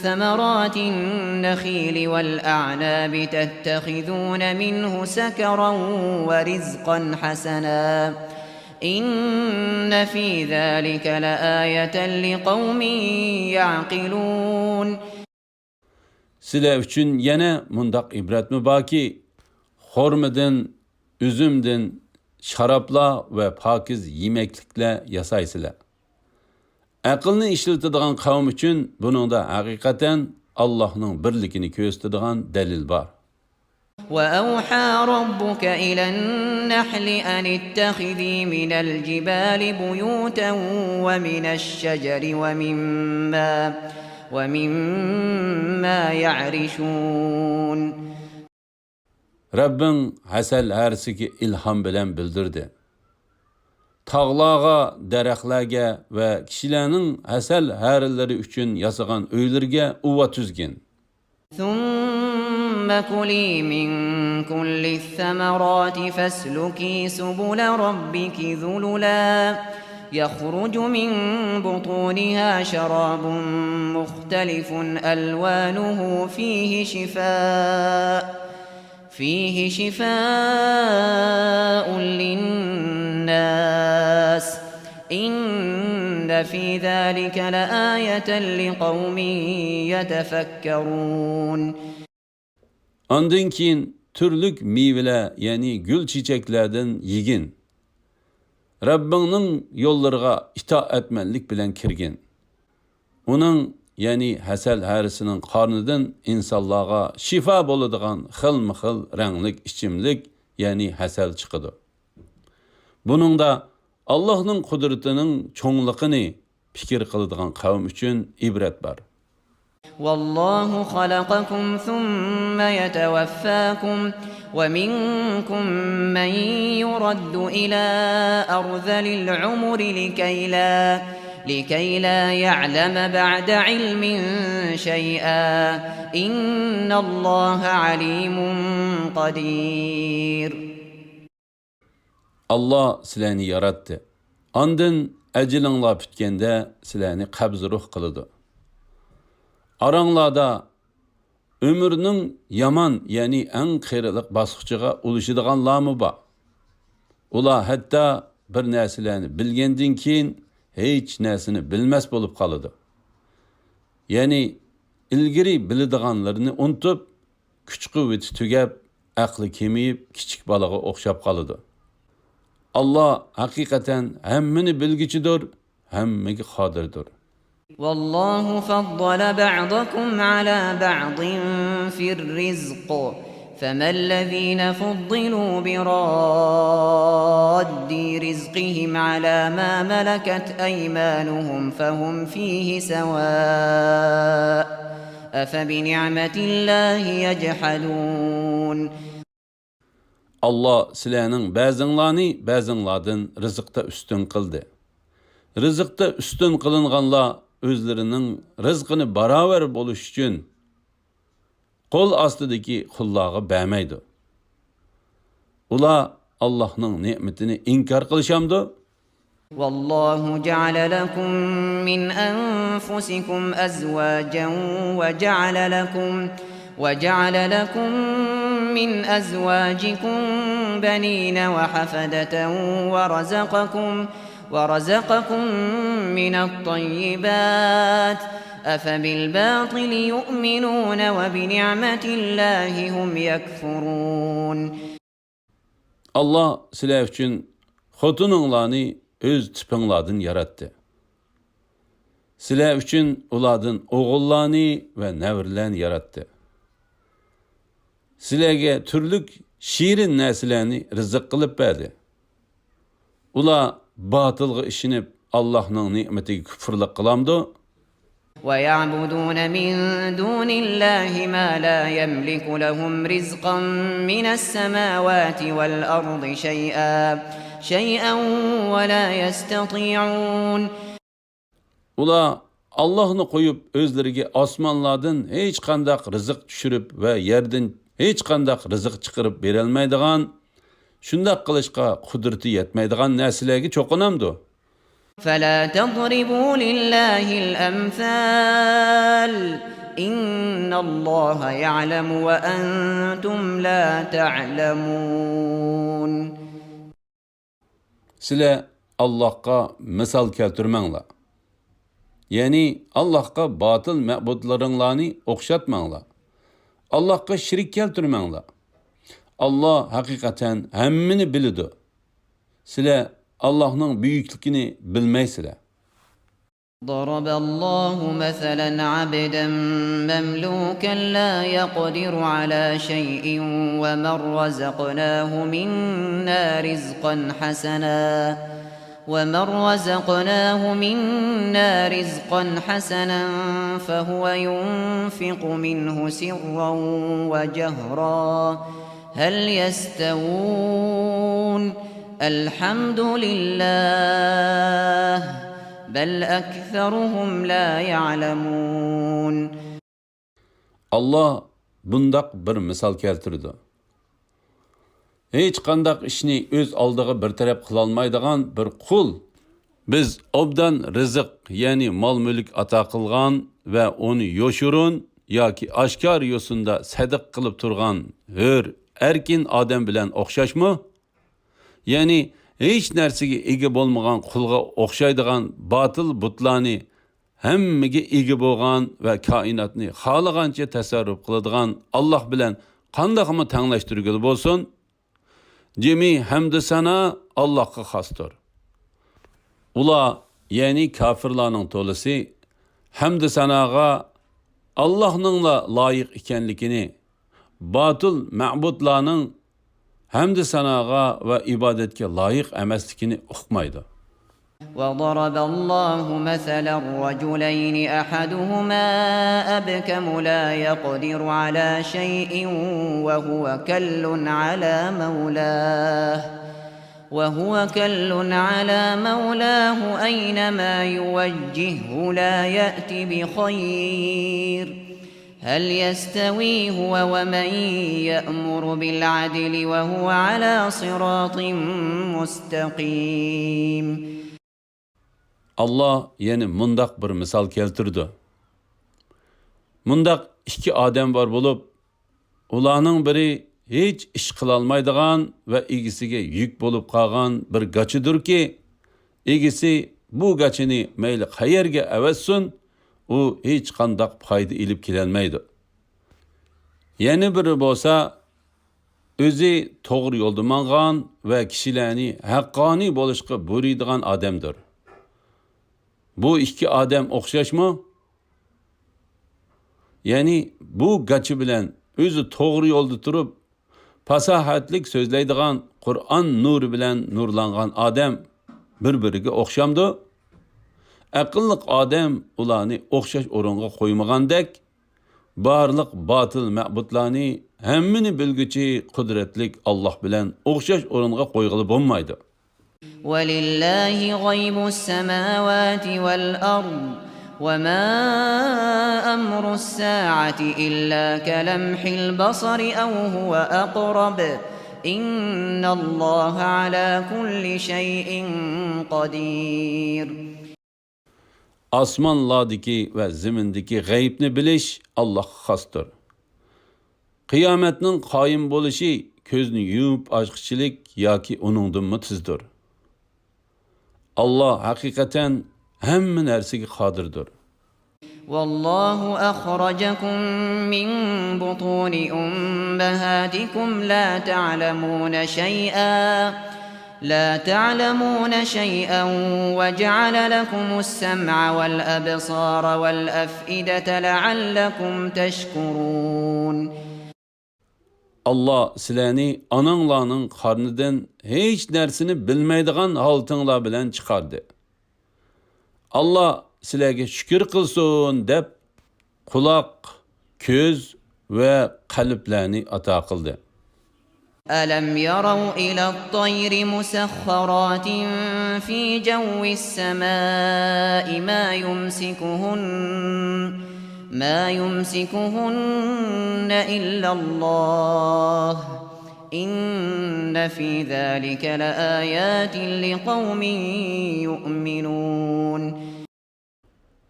ثمرات النخيل والأعناب تتخذون منه سكرا ورزقا حسنا، إن في ذلك لآية لقوم يعقلون. سىلەر ئۈچۈن يەنە مۇنداق ئىبرەتمۇ باركى، خورمىدىن، ئۈزۈمدىن شارابلار ۋە پاكىز يېمەكلىكلەر ياسايسىلەر. ئەقىلنى ئىشلىتىدىغان قەۋم ئۈچۈن بۇنىڭدا ھەقىقەتەن ئاللاھنىڭ بىرلىكىنى كۆرسىتىدىغان دەلىل بار. وأوحى ربك إلى النحل أن اتخذي من الجبال بيوتا ومن الشجر ومما، ومما يعرشون. رەببىڭ ھەسەل ھەرىسىگە ئىلھام بىلەن بىلدۈردى. تاغلارغا، دەرەخلەرگە ۋە كىشىلەرنىڭ ھەسەل ھەرىلىرى ئۈچۈن ياسىغان ئۆيلىرىگە ئۇۋا تۈزگىن. ثم كلي من كل الثمرات فاسلكي سبل ربك ذللا يخرج من بطونها شراب مختلف ألوانه فيه شفاء، فيه شفاء للناس، إن في ذلك لآية لقوم يتفكرون. ئاندىن كېيىن تۈرلۈك مېۋىلەر، يەنى گۈل چېچەكلەردىن يېگىن. رەببىڭنىڭ يوللىرىغا ئىتائەتمەنلىك بىلەن كىرگىن. ئۇنىڭ، يەنى ھەسەل ھەرىسىنىڭ قارنىدىن ئىنسانلارغا شىفا بولىدىغان خىلمۇ خىل رەڭلىك ئىچىملىك، يەنى ھەسەل چىقىدۇ. بۇنىڭدا ئاللاھنىڭ قۇدرىتىنىڭ چوڭلۇقىنى پىكىر قىلىدىغان قەۋم ئۈچۈن ئىبرەت بار. والله خلقكم ثم يتوفاكم ومنكم من يرد إلى أرذل العمر لكي لا، لكي لا يعلم بعد علم شيئا، إن الله عليم قدير. ئاللا سىلەرنى ياراتتى. ئاندىن ئەجىلىڭلار پۈتكەندە سىلەرنى قەبزى روھ قىلىدۇ. ئاراڭلاردا ئۆمۈرنىڭ يامان، يەنى ئەڭ قېرىلىق باسقۇچىغا ئۇلىشىدىغانلارمۇ بار. ئۇلار ھەتتا بىر نەرسىلەرنى بىلگەندىن كېيىن ھېچ نەرسىنى بىلمەس بولۇپ قالىدۇ. يەنى ئىلگىرى بىلىدىغانلىرىنى ئۇنتۇپ، كۈچ-قۇۋۋىتى تۈگەپ، ئەقلى كېمىيىپ، كىچىك بالىغا ئوخشاپ قالىدۇ. ئاللا ھەقىقەتەن ھەممىنى بىلگۈچىدۇر، ھەممىگە قادىردۇر. والله فضل بعضكم على بعض في الرزق، فما الذين فضلوا براد رزقهم على ما ملكت أيمانهم فهم فيه سواء، أفبنعمة الله يجحدون. ئاللا سىلەرنىڭ بەزىڭلارنى بەزىڭلاردىن رىزىقتا ئۈستۈن قىلدى. رىزىقتا ئۈستۈن قىلىنغانلار ئۆزلىرىنىڭ رىزقىنى باراۋەر بولۇش ئۈچۈن قول ئاستىدىكى قۇللارغا بەرمەيدۇ. ئۇلار ئاللاھنىڭ نېمىتىنى ئىنكار قىلىشامدۇ؟ والله جعل لكم من أنفسكم أزواجا وجعل لكم وجعل لكم من أزواجكم بنين وحفدة ورزقكم ورزقكم من الطيبات أفبالباطل يؤمنون وبنعمة الله هم يكفرون. ئاللاھ سىلەر ئۈچۈن خوتۇنۇڭلارنى ئۆز تىپىڭلاردىن ياراتتى. سىلەر ئۈچۈن ئۇلاردىن ئوغۇللارنى ۋە نەۋرىلەرنى ياراتتى. سىلەرگە تۈرلۈك شېرىن نەرسىلەرنى رىزىق قىلىپ بەردى. ئۇلار باتىلغا ئىشىنىپ، ئاللاھنىڭ نېمىتىگە كۇپۇرلۇق قىلامدۇ؟ ويعبدون من دون الله ما لا يملك لهم رزقا من السماوات والأرض شيئا شيئا ولا يستطيعون. ئۇلار ئاللاھنى قويۇپ، ئۆزلىرىگە ئاسمانلاردىن ھېچقانداق رىزىق چۈشۈرۈپ ۋە يەردىن ھېچقانداق رىزىق چىقىرىپ بېرەلمەيدىغان، شۇنداق قىلىشقا قۇدرىتى يەتمەيدىغان نەرسىلەرگە چوقۇنامدۇ؟ فلا تضربوا لله الأمثال إن الله يعلم وأنتم لا تعلمون. سىلەر ئاللاھقا مىسال كەلتۈرمەڭلار. يەنى ئاللاھقا باتىل مەبۇدلىرىڭلارنى ئوخشاتماڭلار. ئاللاھقا شېرىك كەلتۈرمەڭلار. ئاللاھ ھەقىقەتەن ھەممىنى بىلىدۇ. سىلەر ئاللاھنىڭ بۈيۈكلۈكىنى بىلمەيسىلەر. ضرب الله مثلا عبدا مملوكا لا يقدر على شيء ومن رزقناه منا رزقا حسنا ومن رزقناه منا رزقا حسنا فهو ينفق منه سرا وجهرا هل يستوون الحمد لله بل أكثرهم لا يعلمون. ئاللاھ بۇنداق بىر مىسال كەلتۈرىدۇ. ھېچقانداق ئىشنى ئۆز ئالدىغا بىر تەرەپ قىلالمايدىغان بىر قۇل، بىز ئوبدان رىزىق، يەنى مال-مۈلۈك ئاتا قىلغان ۋە ئۇنى يوشۇرۇن ياكى ئاشكارا يوسۇندا سەدىقە قىلىپ تۇرغان ھۆر، ئەركىن ئادەم بىلەن ئوخشاشمۇ؟ يەنى ھېچ نەرسىگە ئىگە بولمىغان قۇلغا ئوخشايدىغان باتىل بۇتلارنى، ھەممىگە ئىگە بولغان ۋە كائىناتنى خالىغانچە تەسەررۇپ قىلىدىغان ئاللاھ بىلەن قانداقمۇ تەڭلەشتۈرگىلى بولسۇن؟ جىمى ھەمدۇ سانا ئاللاھقا خاستۇر. ئۇلار، يەنى كاپىرلارنىڭ تولىسى، ھەمدۇ ساناغا ئاللاھنىڭلا لايىق ئىكەنلىكىنى، باتىل مەبۇدلارنىڭ ھەمدۇ ساناغا ۋە ئىبادەتكە لايىق ئەمەسلىكىنى ئۇقمايدۇ. وضرب الله مثلا رجلين أحدهما أبكم لا يقدر على شيء وهو كل على مولاه وهو كل على مولاه أينما يوجهه لا يأت بخير هل يستوي هو ومن يأمر بالعدل وهو على صراط مستقيم. ئاللاھ يەنە مۇنداق بىر مىسال كەلتۈرىدۇ. مۇنداق ئىككى ئادەم بار بولۇپ، ئۇلارنىڭ بىرى ھېچ ئىش قىلالمايدىغان ۋە ئىگىسىگە يۈك بولۇپ قالغان بىر گاچىدۇركى، ئىگىسى بۇ گاچىنى مەيلى قەيەرگە ئەۋەتسۇن، ئۇ ھېچقانداق پايدا ئېلىپ كېلەلمەيدۇ. يەنە بىرى بولسا، ئۆزى توغرا يولدا ماڭغان ۋە كىشىلەرنى ھەققانىي بولۇشقا بۇيرۇيدىغان ئادەمدۇر. بۇ ئىككى ئادەم ئوخشاشمۇ؟ يەنى بۇ گاچا بىلەن ئۆزى توغرا يولدا تۇرۇپ، پاساھەتلىك سۆزلەيدىغان قۇرئان نۇرى بىلەن نۇرلانغان ئادەم بىر-بىرىگە ئوخشامدۇ؟ ئەقىللىق ئادەم ئۇلارنى ئوخشاش ئورۇنغا قويمىغاندەك، بارلىق باتىل مەبۇدلارنى ھەممىنى بىلگۈچى قۇدرەتلىك ئاللاھ بىلەن ئوخشاش ئورۇنغا قويغىلى بولمايدۇ. ولله غيب السماوات والأرض وما أمر الساعة إلا كلمح البصر أو هو أقرب، إن الله على كل شيء قدير. ئاسمانلاردىكى ۋە زېمىندىكى غەيىبنى بىلىش ئاللاھقا خاستۇر. قىيامەتنىڭ قايىم بولۇشى كۆزنى يۇمۇپ ئاچقۇچىلىك ياكى ئۇنىڭدىنمۇ تېزدۇر. ئاللا ھەقىقەتەن ھەممە نەرسىگە قادىردۇر. والله أخرجكم من بطون أمهاتكم لا تعلمون شيئا، لا تعلمون شيئا وجعل لكم السمع والأبصار والأفئدة لعلكم تشكرون. ئاللا سىلەرنى ئاناڭلارنىڭ قارنىدىن ھېچ نەرسىنى بىلمەيدىغان ھالىتىڭلار بىلەن چىقاردى. ئاللا سىلەرگە شۈكۈر قىلسۇن دەپ، قۇلاق، كۆز ۋە قەلبلەرنى ئاتا قىلدى. ألم يروا إلى الطير مسخرات في جو السماء ما يمسكهن، ما يمسكهن إلا الله، إن في ذلك لآيات لقوم يؤمنون.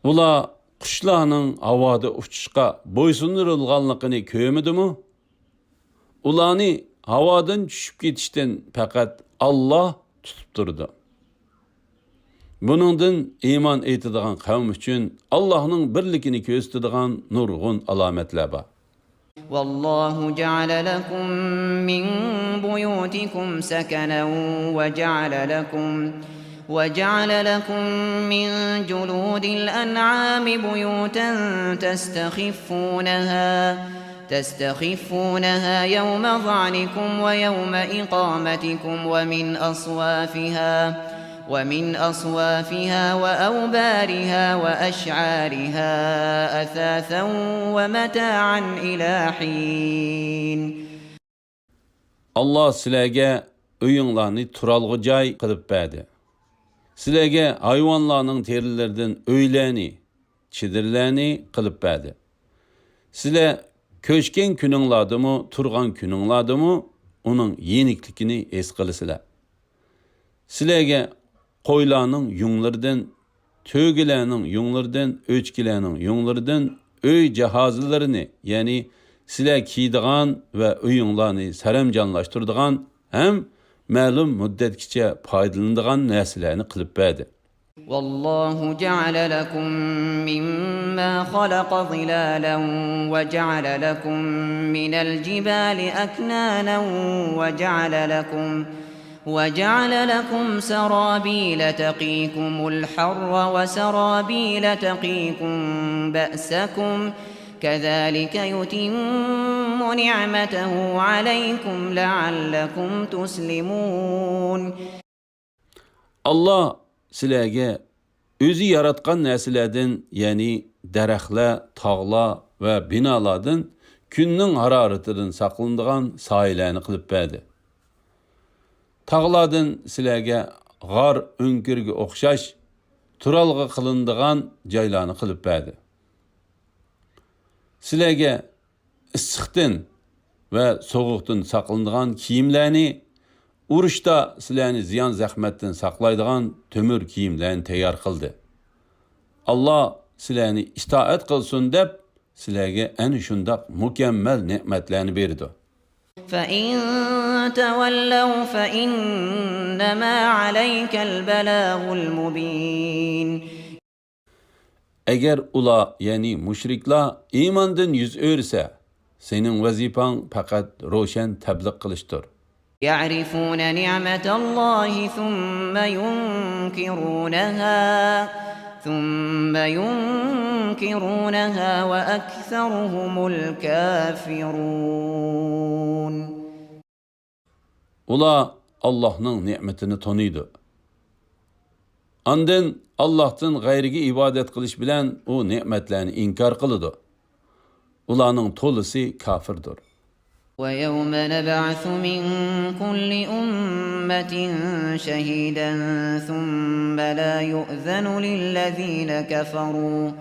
ئۇلار قۇشلارنىڭ ھاۋادا ئۇچۇشقا بويسۇندۇرۇلغانلىقىنى كۆرمىدىمۇ؟ ئۇلارنى ھاۋادىن چۈشۈپ كېتىشتىن پەقەت ئاللا تۇتۇپ تۇرىدۇ. بۇنىڭدىن ئىمان ئېيتىدىغان قەۋم ئۈچۈن ئاللانىڭ بىرلىكىنى كۆرسىتىدىغان نۇرغۇن ئالامەتلەر بار. والله جعل لكم من بيوتكم سكنا وجعل لكم، وجعل لكم من جلود الأنعام بيوتا تستخفونها، تستخفونها يوم ظعنكم ويوم إقامتكم ومن أصوافها، ومن أصوافها وأوبارها وأشعارها أثاثا ومتاعا إلى حين. ئاللا سىلەرگە ئۆيۈڭلارنى تۇرالغۇ جاي قىلىپ بەردى. سىلەرگە ھايۋانلارنىڭ تېرىلىرىدىن ئۆيلەرنى، چېدىرلارنى قىلىپ بەردى. سىلەر كۆچكەن كۈنۈڭلاردىمۇ، تۇرغان كۈنۈڭلاردىمۇ ئۇنىڭ يېنىكلىكىنى ھېس قىلىسىلەر. سىلەرگە قويلارنىڭ يۇڭلىرىدىن، تۆگىلەرنىڭ يۇڭلىرىدىن، ئۆچكىلەرنىڭ يۇڭلىرىدىن ئۆي جاھازلىرىنى، يەنى سىلەر كىيىدىغان ۋە ئۆيۈڭلارنى سەرەمجانلاشتۇرىدىغان ھەم مەلۇم مۇددەتكىچە پايدىلىنىدىغان نەرسىلەرنى قىلىپ بەردى. والله جعل لكم مما خلق ظلالا وجعل لكم من الجبال أكنانا وجعل لكم، وجعل لكم سرابيل تقيكم الحر وسرابيل تقيكم بأسكم، كذلك يتم نعمته عليكم لعلكم تسلمون. ئاللا سىلەرگە ئۆزى ياراتقان نەرسىلەردىن، يەنى دەرەخلەر، تاغلار ۋە بىنالاردىن كۈننىڭ ھارارىتىدىن ساقلىنىدىغان سايىلەرنى قىلىپ بەردى. تاغلاردىن سىلەرگە غار، ئۆڭكۈرگە ئوخشاش تۇرالغۇ قىلىنىدىغان جايلارنى قىلىپ بەردى. سىلەرگە ئىسسىقتىن ۋە سوغۇقتىن ساقلىنىدىغان كىيىملەرنى، ئۇرۇشتا سىلەرنى زىيان-زەخمەتتىن ساقلايدىغان تۆمۈر كىيىملەرنى تەييار قىلدى. ئاللا سىلەرنى ئىتائەت قىلسۇن دەپ، سىلەرگە ئەنە شۇنداق مۇكەممەل نېمەتلەرنى بېرىدۇ. فإن تولوا فإنما عليك البلاغ المبين. ئەگەر ئۇلار، يەنى مۇشرىكلار ئىماندىن يۈز ئۆرۈسە، سېنىڭ ۋەزىپەڭ پەقەت روشەن تەبلىغ قىلىشتۇر. يعرفون نعمة الله ثم ينكرونها، ثم ينكرونها وأكثرهم الكافرون. ئۇلار ئاللاھنىڭ نېمىتىنى تونۇيدۇ. ئاندىن ئاللاھتىن غەيرىگە ئىبادەت قىلىش بىلەن ئۇ نېمەتلەرنى ئىنكار قىلىدۇ. ئۇلارنىڭ تولىسى كاپىردۇر. ويوم نبعث من كل أمة شهيدا ثم لا يؤذن للذين كفروا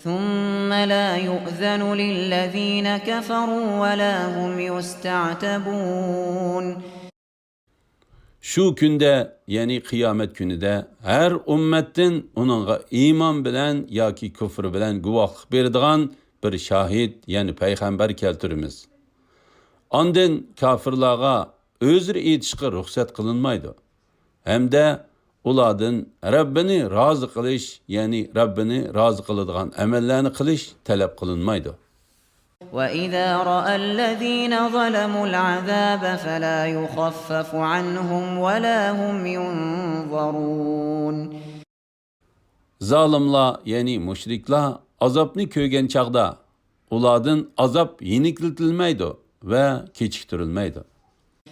ثم لا يؤذن للذين كفروا ولا هم يستعتبون. شۇ كۈندە، يەنى قىيامەت كۈنىدە، ھەر ئۈممەتتىن ئۇنىڭغا ئىمان بىلەن ياكى كۇفر بىلەن گۇۋاھلىق بېرىدىغان بىر شاھىت، يەنى پەيغەمبەر كەلتۈرىمىز. ئاندىن كاپىرلارغا ئۆزرە ئېيتىشقا رۇخسەت قىلىنمايدۇ ھەمدە ئۇلاردىن رەببىنى رازى قىلىش، يەنى رەببىنى رازى قىلىدىغان ئەمەللەرنى قىلىش تەلەپ قىلىنمايدۇ. وإذا رأى الذين ظلموا العذاب فلا يخفف عنهم ولا هم ينظرون. زالىملار، يەنى مۇشرىكلار ئازابنى كۆرگەن چاغدا ئۇلاردىن ئازاب يېنىكلىتىلمەيدۇ ۋە كېچىكتۈرۈلمەيدۇ.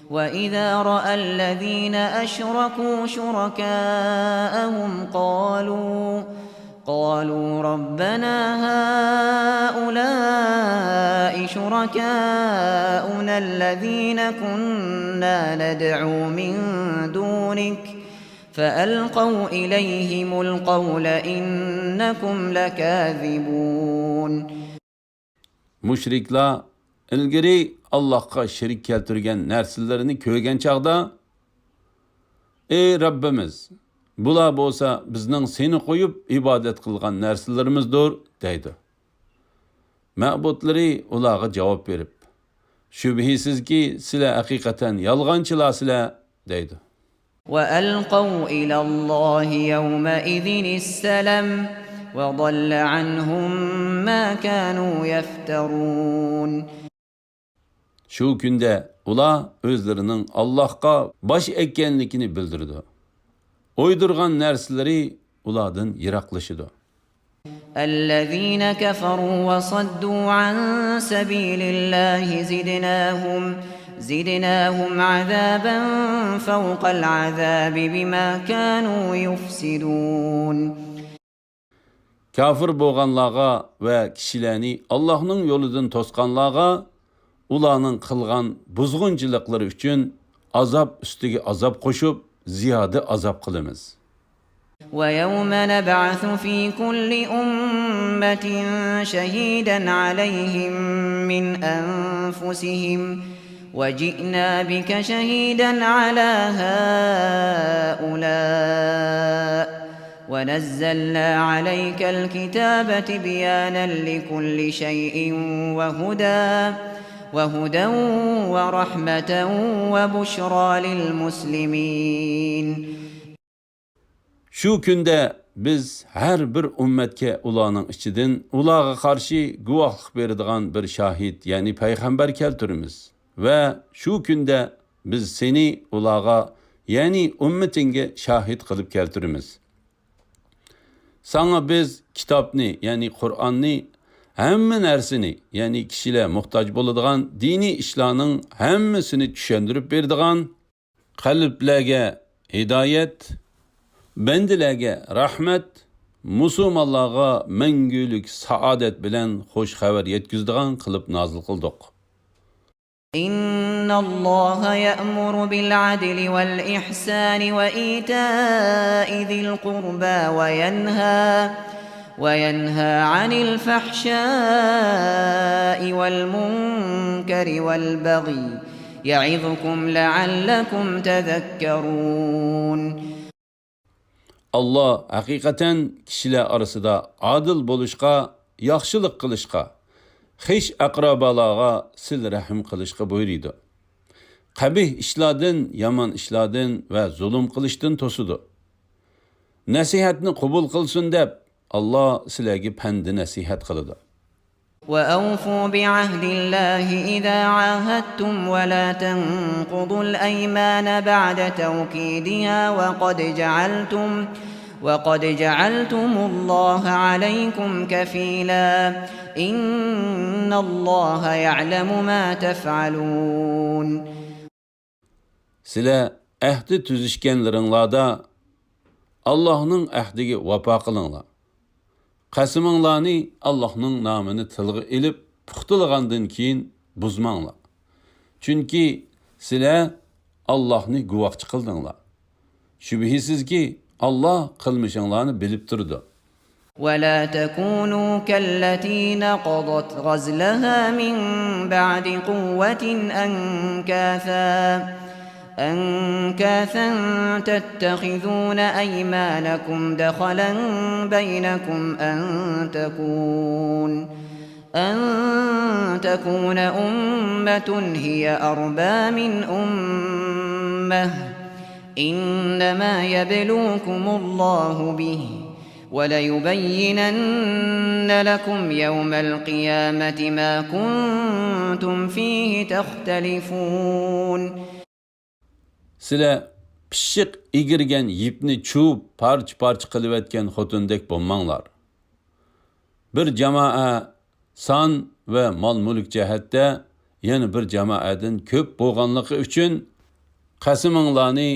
وإذا رأى الذين أشركوا شركاءهم قالوا قالوا ربنا هؤلاء شركاؤنا الذين كنا ندعو من دونك فألقوا إليهم القول إنكم لكاذبون. مۇشرىكلار ئىلگىرى ئاللاھقا شېرىك كەلتۈرگەن نەرسىلىرىنى كۆرگەن چاغدا، ئەي رەببىمىز، بۇلار بولسا بىزنىڭ سېنى قويۇپ ئىبادەت قىلغان نەرسىلىرىمىزدۇر، دەيدۇ. مەبۇدلىرى ئۇلارغا جاۋاب بېرىپ، شۈبھىسىزكى، سىلەر ھەقىقەتەن يالغانچىلارسىلەر، دەيدۇ. وألقوا إلى الله يومئذ السلم وضل عنهم ما كانوا يفترون. شۇ كۈندە ئۇلار ئۆزلىرىنىڭ ئاللاھقا باش ئەگكەنلىكىنى بىلدۈرىدۇ. ئويدۇرغان نەرسىلىرى ئۇلاردىن يىراقلىشىدۇ. الذين كفروا وصدوا عن سبيل الله زدناهم زدناهم عذابا فوق العذاب بما كانوا يفسدون. كاپىر بولغانلارغا ۋە كىشىلەرنى ئاللاھنىڭ يولىدىن توسقانلارغا ئۇلارنىڭ قىلغان بۇزغۇنچىلىقلىرى ئۈچۈن ئازاب ئۈستىگە ئازاب قوشۇپ، زىيادە ئازاب قىلىمىز. ويوم نبعث في كل أمة شهيدا عليهم من أنفسهم وجئنا بك شهيدا على هؤلاء ونزلنا عليك الكتاب تبيانا لكل شيء وهدى وهدى ورحمة وبشرى للمسلمين. شۇ كۈندە بىز ھەر بىر ئۈممەتكە ئۇلارنىڭ ئىچىدىن ئۇلارغا قارشى گۇۋاھلىق بېرىدىغان بىر شاھىت، يەنى پەيغەمبەر كەلتۈرىمىز. ۋە شۇ كۈندە بىز سېنى ئۇلارغا، يەنى ئۈممىتىڭگە شاھىت قىلىپ كەلتۈرىمىز. ساڭا بىز كىتابنى، يەنى قۇرئاننى، ھەممە نەرسىنى، يەنى كىشىلەر موھتاج بولىدىغان دىنىي ئىشلارنىڭ ھەممىسىنى چۈشەندۈرۈپ بېرىدىغان، قەلبلەرگە ھىدايەت، بەندىلەرگە رەھمەت، مۇسۇلمانلارغا مەڭگۈلۈك سائادەت بىلەن خۇش خەۋەر يەتكۈزىدىغان قىلىپ نازىل قىلدۇق. إن الله يأمر بالعدل والإحسان وإيتاء ذي القربى وينهى وينهى عن الفحشاء والمنكر والبغي يعظكم لعلكم تذكرون. ئاللا ھەقىقەتەن كىشىلەر ئارىسىدا ئادىل بولۇشقا، ياخشىلىق قىلىشقا، خىش ئەقرابالارغا سىلە رەھىم قىلىشقا بۇيرۇيدۇ. قەبىھ ئىشلاردىن، يامان ئىشلاردىن ۋە زۇلۇم قىلىشتىن توسىدۇ. نەسىھەتنى قوبۇل قىلسۇن دەپ، ئاللا سىلەرگە پەندى نەسىھەت قىلىدۇ. وأوفوا بعهد الله إذا عاهدتم ولا تنقضوا الأيمان بعد توكيدها وقد جعلتم وقد جعلتم الله عليكم كفيلا إن الله يعلم ما تفعلون. سىلەر ئەھدى تۈزۈشكەنلىرىڭلاردا ئاللاھنىڭ ئەھدىگە ۋاپا قىلىڭلار. قەسىمىڭلارنى ئاللاھنىڭ نامىنى تىلغا ئېلىپ پۇختىلىغاندىن كېيىن بۇزماڭلار. چۈنكى سىلەر ئاللاھنى گۇۋاھچى قىلدىڭلار. شۈبھىسىزكى، ئاللاھ قىلمىشىڭلارنى بىلىپ تۇرىدۇ. ولا تكونوا كالتي نقضت غزلها من بعد قوة أنكاثا أنكاثا تتخذون أيمانكم دخلا بينكم أن تكون أن تكون أمة هي أربى من أمة إنما يبلوكم الله به وليبينن لكم يوم القيامة ما كنتم فيه تختلفون. سىلەر پىششىق ئىگىرگەن يىپنى چۇۋۇپ، پارچە-پارچە قىلىۋەتكەن خوتۇندەك بولماڭلار. بىر جامائە سان ۋە مال-مۈلۈك جەھەتتە يەنە بىر جامائەدىن كۆپ بولغانلىقى ئۈچۈن، قەسىمىڭلارنى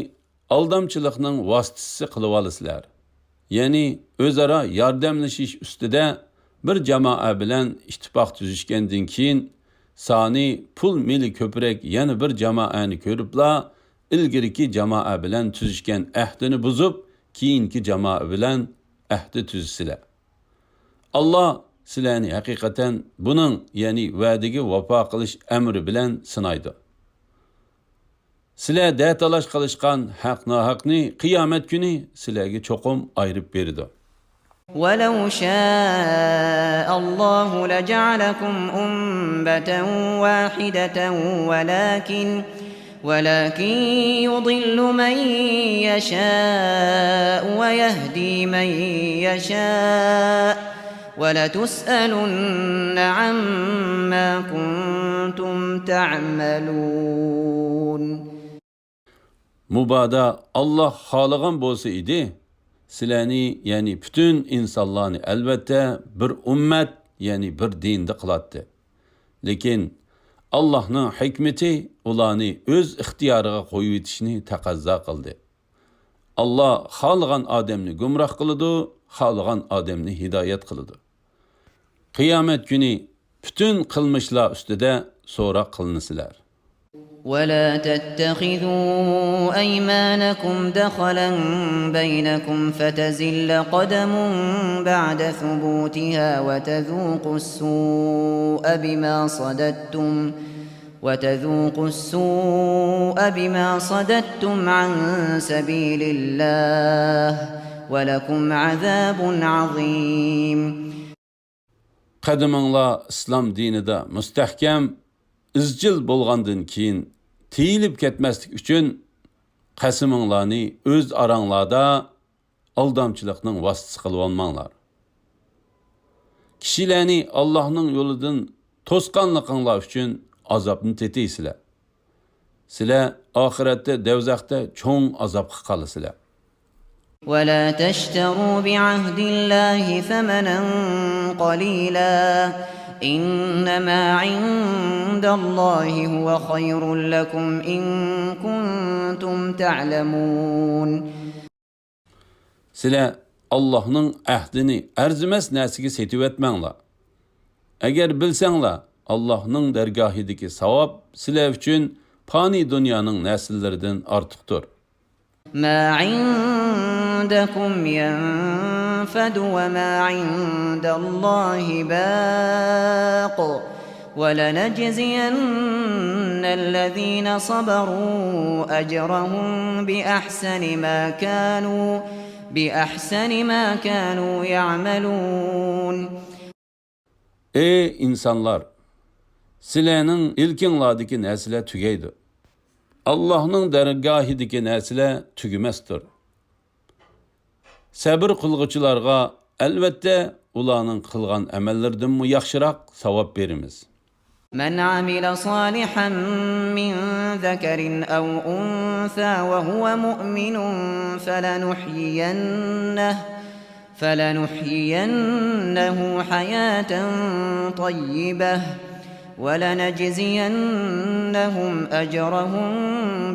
ئالدامچىلىقنىڭ ۋاسىتىسى قىلىۋالىسىلەر. يەنى ئۆزئارا ياردەملىشىش ئۈستىدە بىر جامائە بىلەن ئىتتىپاق تۈزۈشكەندىن كېيىن، سانى، پۇل مېلى كۆپرەك يەنە بىر جامائەنى كۆرۈپلا، ئىلگىرىكى جامائە بىلەن تۈزۈشكەن ئەھدىنى بۇزۇپ، كېيىنكى جامائە بىلەن ئەھدى تۈزىسىلەر. ئاللاھ سىلەرنى ھەقىقەتەن بۇنىڭ، يەنى ۋەدىگە ۋاپا قىلىش ئەمرى بىلەن سىنايدۇ. سىلەر دەتالاش قىلىشقان ھەق-ناھەقنى قىيامەت كۈنى سىلەرگە چوقۇم ئايرىپ بېرىدۇ. ولو شاء الله لجعلكم أمة واحدة ولكن ولكن يضل من يشاء ويهدي من يشاء ولتسألن عما كنتم تعملون. مۇبادا ئاللاھ خالىغان بولسا ئىدى، سىلەرنى، يەنى پۈتۈن ئىنسانلارنى ئەلۋەتتە بىر ئۈممەت، يەنى بىر دىندا قىلاتتى. لېكىن ئاللاھنىڭ ھېكمىتى ئۇلارنى ئۆز ئىختىيارىغا قويۇۋېتىشنى تەقەززا قىلدى. ئاللاھ خالىغان ئادەمنى گۇمراھ قىلىدۇ، خالىغان ئادەمنى ھىدايەت قىلىدۇ. قىيامەت كۈنى پۈتۈن قىلمىشلار ئۈستىدە سوراق قىلىنىسىلەر. ولا تتخذوا أيمانكم دخلا بينكم فتزل قدم بعد ثبوتها وتذوقوا السوء بما صددتم وتذوقوا السوء بما صددتم عن سبيل الله ولكم عذاب عظيم. قەدىمىڭلار ئىسلام دىنىدا مۇستەھكەم، ئىزچىل بولغاندىن كېيىن تىيىلىپ كەتمەسلىك ئۈچۈن، قەسىمىڭلارنى ئۆز ئاراڭلاردا ئالدامچىلىقنىڭ ۋاسىتىسى قىلىۋالماڭلار. كىشىلەرنى ئاللاھنىڭ يولىدىن توسقانلىقىڭلار ئۈچۈن ئازابنى تېتىيسىلەر. سىلەر ئاخىرەتتە، دەۋزەختە چوڭ ئازابقا قالىسىلەر. ولا تشتروا بعهد الله ثمنا قليلا إنما عند الله هو خير لكم إن كنتم تعلمون. سىلەر ئاللاھنىڭ ئەھدىنى ئەرزىمەس نەرسىگە سېتىۋەتمەڭلار. ئەگەر بىلسەڭلار، ئاللاھنىڭ دەرگاھىدىكى ساۋاب سىلەر ئۈچۈن پانىي دۇنيانىڭ نەرسىلىرىدىن ئارتۇقتۇر. ما عندكم ينفد وما عند الله باق ولنجزين الذين صبروا أجرهم بأحسن ما كانوا بأحسن ما كانوا يعملون. ئەي ئىنسانلار! سىلەرنىڭ ئىلكىڭلاردىكى نەرسىلەر تۈگەيدۇ. ئاللاھنىڭ دەرگاھىدىكى نەرسىلەر تۈگىمەستۇر. سەبرى قىلغۇچىلارغا، ئەلۋەتتە، ئۇلارنىڭ قىلغان ئەمەللىرىدىنمۇ ياخشىراق ساۋاب بېرىمىز. من عمل صالحا من ذكر أو أنثى وهو مؤمن فلنحيينه فلنحيينه حياة طيبة ولنجزينهم أجرهم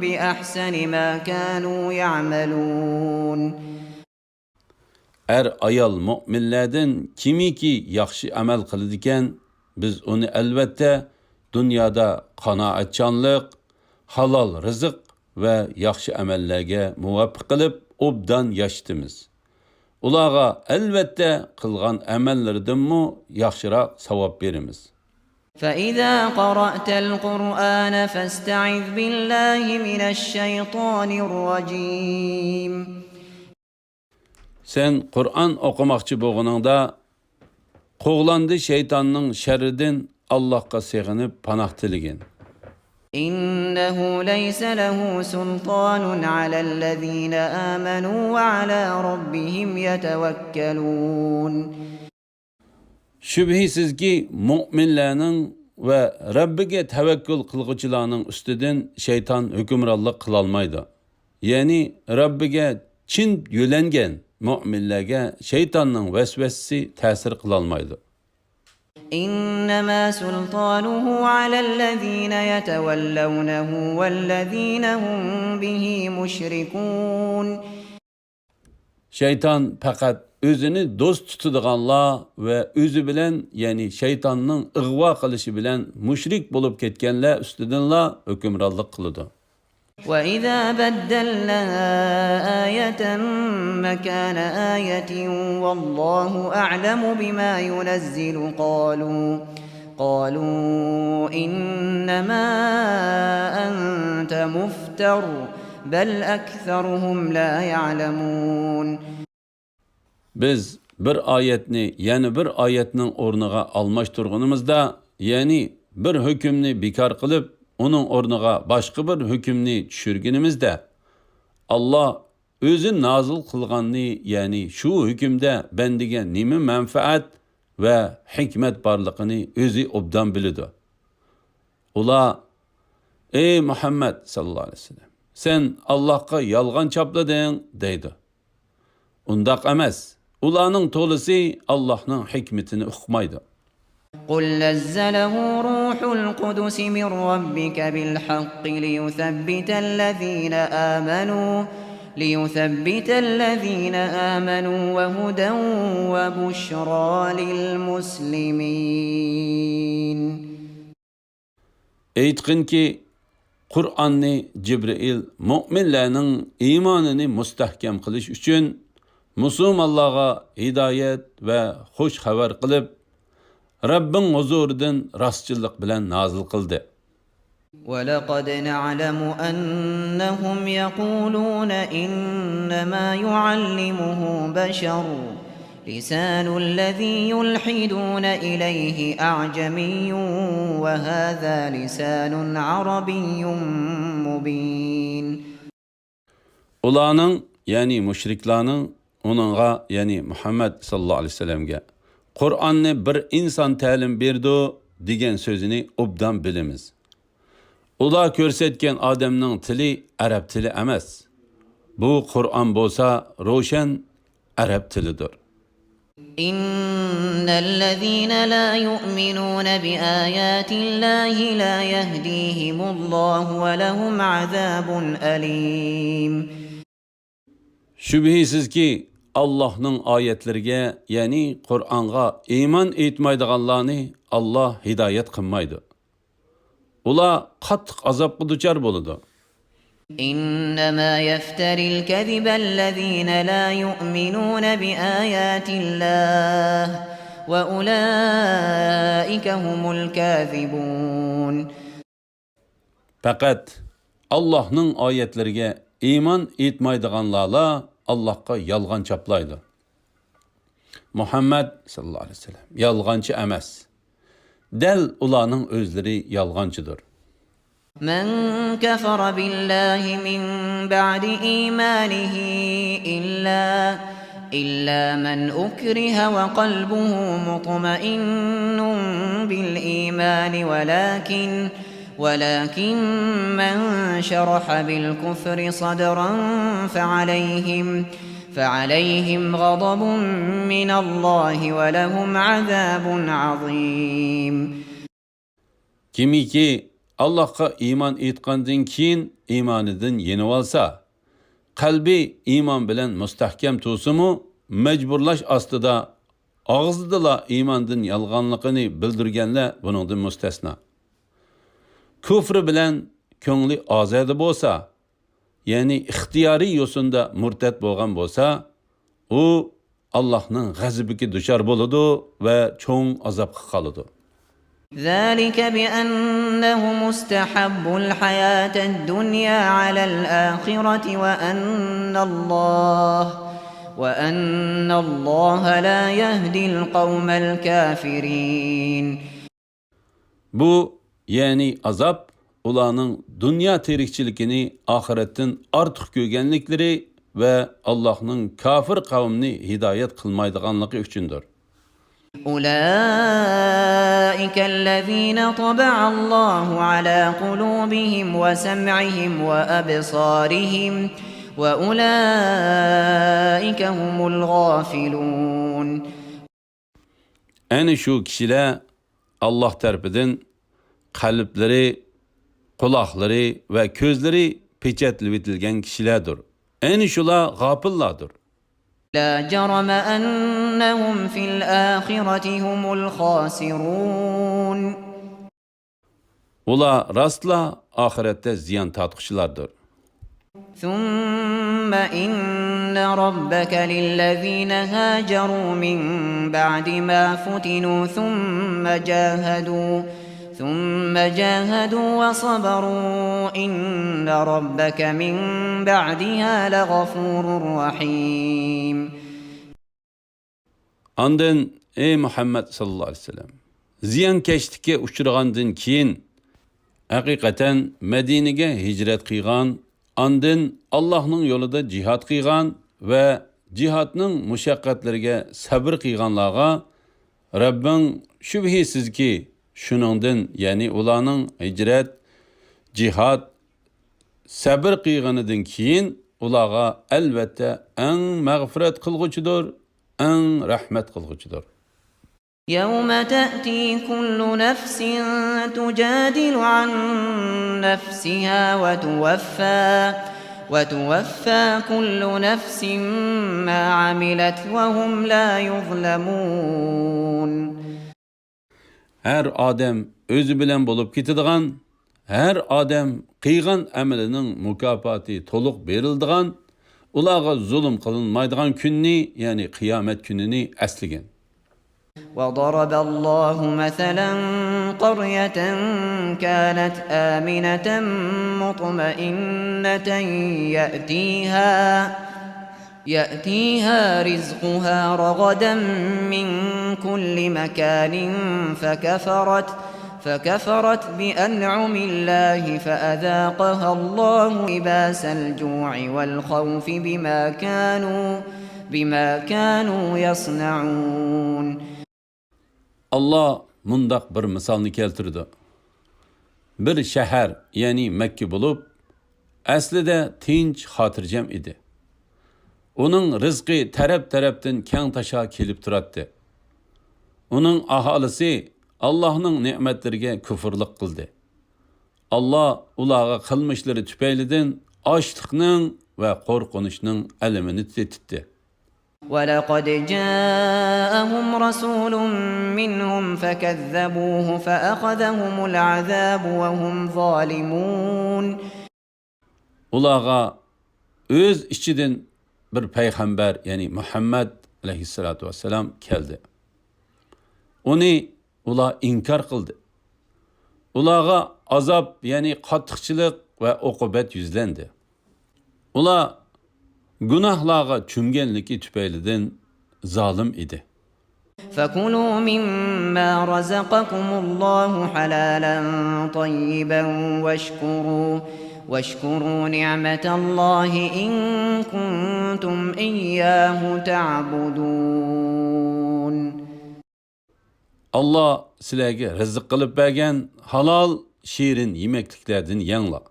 بأحسن ما كانوا يعملون. ئەر-ئايال مۆمىنلەردىن كىمكى ياخشى ئەمەل قىلىدىكەن، بىز ئۇنى ئەلۋەتتە دۇنيادا قانائەتچانلىق، ھالال رىزىق ۋە ياخشى ئەمەللەرگە مۇۋەپپەق قىلىپ، ئوبدان ياشىتىمىز. ئۇلارغا، ئەلۋەتتە، قىلغان ئەمەللىرىدىنمۇ ياخشىراق ساۋاب بېرىمىز. فإذا قرأت القرآن فاستعذ بالله من الشيطان الرجيم. سەن قۇرئان ئوقۇماقچى بولغىنىڭدا، قوغلاندى شەيتاننىڭ شەررىدىن ئاللاھقا سېغىنىپ پاناھ تىلىگىن. إنه ليس له سلطان على الذين آمنوا وعلى ربهم يتوكلون. شۈبھىسىزكى، مۆمىنلەرنىڭ ۋە رەببىگە تەۋەككۈل قىلغۇچىلارنىڭ ئۈستىدىن شەيتان ھۆكۈمرانلىق قىلالمايدۇ. يەنى رەببىگە چىن يۆلەنگەن مۆمىنلەرگە شەيتاننىڭ ۋەسۋەسىسى تەسىر قىلالمايدۇ. إنما سلطانه على الذين يتولونه والذين هم به مشركون. شەيتان پەقەت ئۆزىنى دوست تۇتىدىغانلار ۋە ئۆزى بىلەن، يەنى شەيتاننىڭ ئىغۋا قىلىشى بىلەن مۇشرىك بولۇپ كەتكەنلەر ئۈستىدىنلا ھۆكۈمرانلىق قىلىدۇ. وإذا بدلنا آية مكان آية والله أعلم بما ينزل قالوا قالوا إنما أنت مفتر بل أكثرهم لا يعلمون. بىز بىر ئايەتنى يەنە بىر ئايەتنىڭ ئورنىغا ئالماشتۇرغىنىمىزدا، يەنى بىر ھۆكۈمنى بىكار قىلىپ، ئۇنىڭ ئورنىغا باشقا بىر ھۆكۈمنى چۈشۈرگىنىمىزدە، ئاللا ئۆزى نازىل قىلغاننى، يەنى شۇ ھۆكۈمدە بەندىگە نېمە مەنپەئەت ۋە ھېكمەت بارلىقىنى ئۆزى ئوبدان بىلىدۇ. ئۇلار، ئەي مۇھەممەد ساللاللاھۇ ئەلەيھى ۋەسەللەم، سەن ئاللاھقا يالغان چاپلىدىڭ، دەيدۇ. ئۇنداق ئەمەس. ئۇلارنىڭ تولىسى ئاللاھنىڭ ھېكمىتىنى ئۇقمايدۇ. قل نزله روح القدس من ربك بالحق ليثبت الذين آمنوا ليثبت الذين آمنوا وهدى وبشرى للمسلمين. ئېيتقىنكى، قۇرئاننى جىبرىئىل مۆمىنلەرنىڭ ئىمانىنى مۇستەھكەم قىلىش ئۈچۈن، مۇسۇلمانلارغا ھىدايەت ۋە خۇش خەۋەر قىلىپ، رەببىڭ ھۇزۇرىدىن راستچىللىق بىلەن نازىل قىلدى. ولقد نعلم أنهم يقولون إنما يعلمه بشر لسان الذي يلحدون إليه أعجمي وهذا لسان عربي مبين. ئۇلارنىڭ، يەنى مۇشرىكلارنىڭ ئۇنىڭغا، يەنى مۇھەممەد ساللاللاھۇ ئەلەيھى ۋەسەللەمگە، قۇرئاننى بىر ئىنسان تەلىم بېرىدۇ، دېگەن سۆزىنى ئوبدان بىلىمىز. ئۇلار كۆرسەتكەن ئادەمنىڭ تىلى ئەرەب تىلى ئەمەس. بۇ قۇرئان بولسا روشەن ئەرەب تىلىدۇر. إن الذين لا يؤمنون بآيات الله لا يهديهم الله ولهم عذاب أليم. شۈبھىسىزكى، ئاللاھنىڭ ئايەتلىرىگە، يەنى قۇرئانغا ئىمان ئېيتمايدىغانلارنى ئاللا ھىدايەت قىلمايدۇ. ئۇلار قاتتىق ئازابقا دۇچار بولىدۇ. إنما يفتري الكذب الذين لا يؤمنون بآيات الله وأولئك هم الكاذبون. پەقەت ئاللاھنىڭ ئايەتلىرىگە ئىمان ئېيتمايدىغانلارلا ئاللاھقا يالغان چاپلايدۇ. مۇھەممەد ساللاللاھۇ ئەلەيھى ۋەسەللەم يالغانچى ئەمەس. دەل ئۇلارنىڭ ئۆزلىرى يالغانچىدۇر. من كفر بالله من بعد إيمانه إلا إلا من أكره وقلبه مطمئن بالإيمان ولكن ولكن من شرح بالكفر صدرا فعليهم فعليهم غضب من الله ولهم عذاب عظيم. كىمكى ئاللاھقا ئىمان ئېيتقاندىن كېيىن ئىمانىدىن يېنىۋالسا، قەلبى ئىمان بىلەن مۇستەھكەم تۇرسىمۇ، مەجبۇرلاش ئاستىدا ئاغزىدىلا ئىماندىن يانغانلىقىنى بىلدۈرگەنلەر بۇنىڭدىن مۇستەسنا. كۇفرى بىلەن كۆڭلى ئازادە بولسا، يەنى ئىختىيارىي يوسۇندا مۇرتەت بولغان بولسا، ئۇ ئاللاھنىڭ غەزىپىگە دۇچار بولىدۇ ۋە چوڭ ئازابقا قالىدۇ. ذلك بأنهم استحبوا الحياة الدنيا على الآخرة وأن الله وأن الله لا يهدي القوم الكافرين. بۇ، يەنى ئازاب، ئۇلارنىڭ دۇنيا تىرىكچىلىكىنى ئاخىرەتتىن ئارتۇق كۆرگەنلىكلىرى ۋە ئاللاھنىڭ كافىر قەۋمنى ھىدايەت قىلمايدىغانلىقى ئۈچۈندۇر. أولئك الذين طبع الله على قلوبهم وسمعهم وأبصارهم وأولئك هم الغافلون. ئەنە شۇ كىشىلەر ئاللاھ تەرىپىدىن قەلبلىرى، قۇلاقلىرى ۋە كۆزلىرى پېچەتلىۋېتىلگەن كىشىلەردۇر. ئەنە شۇلار غاپىللاردۇر. لا جرم أنهم في الآخرة هم الخاسرون. ئۇلار راستلا ئاخىرەتتە زىيان تارتقۇچىلاردۇر. ثم إن ربك للذين هاجروا من بعد ما فتنوا ثم جاهدوا ثم جاهدوا وصبروا إن ربك من بعدها لغفور رحيم. ئاندىن، ئەي مۇھەممەد ساللاللاھۇ ئەلەيھى ۋەسەللەم، زىيانكەشلىككە ئۇچرىغاندىن كېيىن، ھەقىقەتەن مەدىنىگە ھىجرەت قىلغان، ئاندىن ئاللاھنىڭ يولىدا جىھاد قىلغان ۋە جىھادنىڭ مۇشەققەتلىرىگە سەبرى قىلغانلارغا رەببىڭ شۈبھىسىزكى شۇنىڭدىن، يەنى ئۇلارنىڭ ھىجرەت، جىھاد، سەبر قىلغىنىدىن كېيىن ئۇلارغا ئەلۋەتتە ئەڭ مەغپىرەت قىلغۇچىدۇر، ئەڭ رەھمەت قىلغۇچىدۇر. يوم تأتي كل نفس تجادل عن نفسها وتوفى وتوفى كل نفس ما عملت وهم لا يظلمون. ھەر ئادەم ئۆزى بىلەن بولۇپ كېتىدىغان، ھەر ئادەم قىلغان ئەمىلىنىڭ مۇكاپاتى تولۇق بېرىلىدىغان، ئۇلارغا زۇلۇم قىلىنمايدىغان كۈننى، يەنى قىيامەت كۈنىنى ئەسلىگىن. وضرب الله مثلا قرية كانت آمنة مطمئنة يأتيها يأتيها رزقها رغدا من كل مكان فكفرت فكفرت بأنعم الله فأذاقها الله لباس الجوع والخوف بما كانوا بما كانوا يصنعون. ئاللا مۇنداق بىر مىسالنى كەلتۈرىدۇ. بىر شەھەر، يەنى مەككە بولۇپ، ئەسلىدە تىنچ، خاتىرجەم ئىدى. ئۇنىڭ رىزقى تەرەپ-تەرەپتىن كەڭ تاشا كېلىپ تۇراتتى. ئۇنىڭ ئاھالىسى ئاللاھنىڭ نېمەتلىرىگە كۇفرلۇق قىلدى. ئاللا ئۇلارغا قىلمىشلىرى تۈپەيلىدىن ئاچلىقنىڭ ۋە قورقۇنچنىڭ ئەلىمىنى تېتىتتى. ولقد جاءهم رسول منهم فكذبوه فأخذهم العذاب وهم ظالمون. ئۇلارغا ئۆز ئىچىدىن بىر پەيغەمبەر، يەنى مۇھەممەد ئەلەيھىسسالاتۇ ۋەسسالام كەلدى. ئۇنى ئۇلار ئىنكار قىلدى. ئۇلارغا ئازاب، يەنى قاتتىقچىلىق ۋە ئوقۇبەت يۈزلەندى. ئۇلار گۇناھلارغا چۆمگەنلىكى تۈپەيلىدىن زالىم ئىدى. فكلوا مما رزقكم الله حلالا طيبا واشكروا واشكروا نعمة الله إن كنتم إياه تعبدون. ئاللا سىلەرگە رىزىق قىلىپ بەرگەن ھالال، شېرىن يېمەكلىكلەردىن يەڭلار.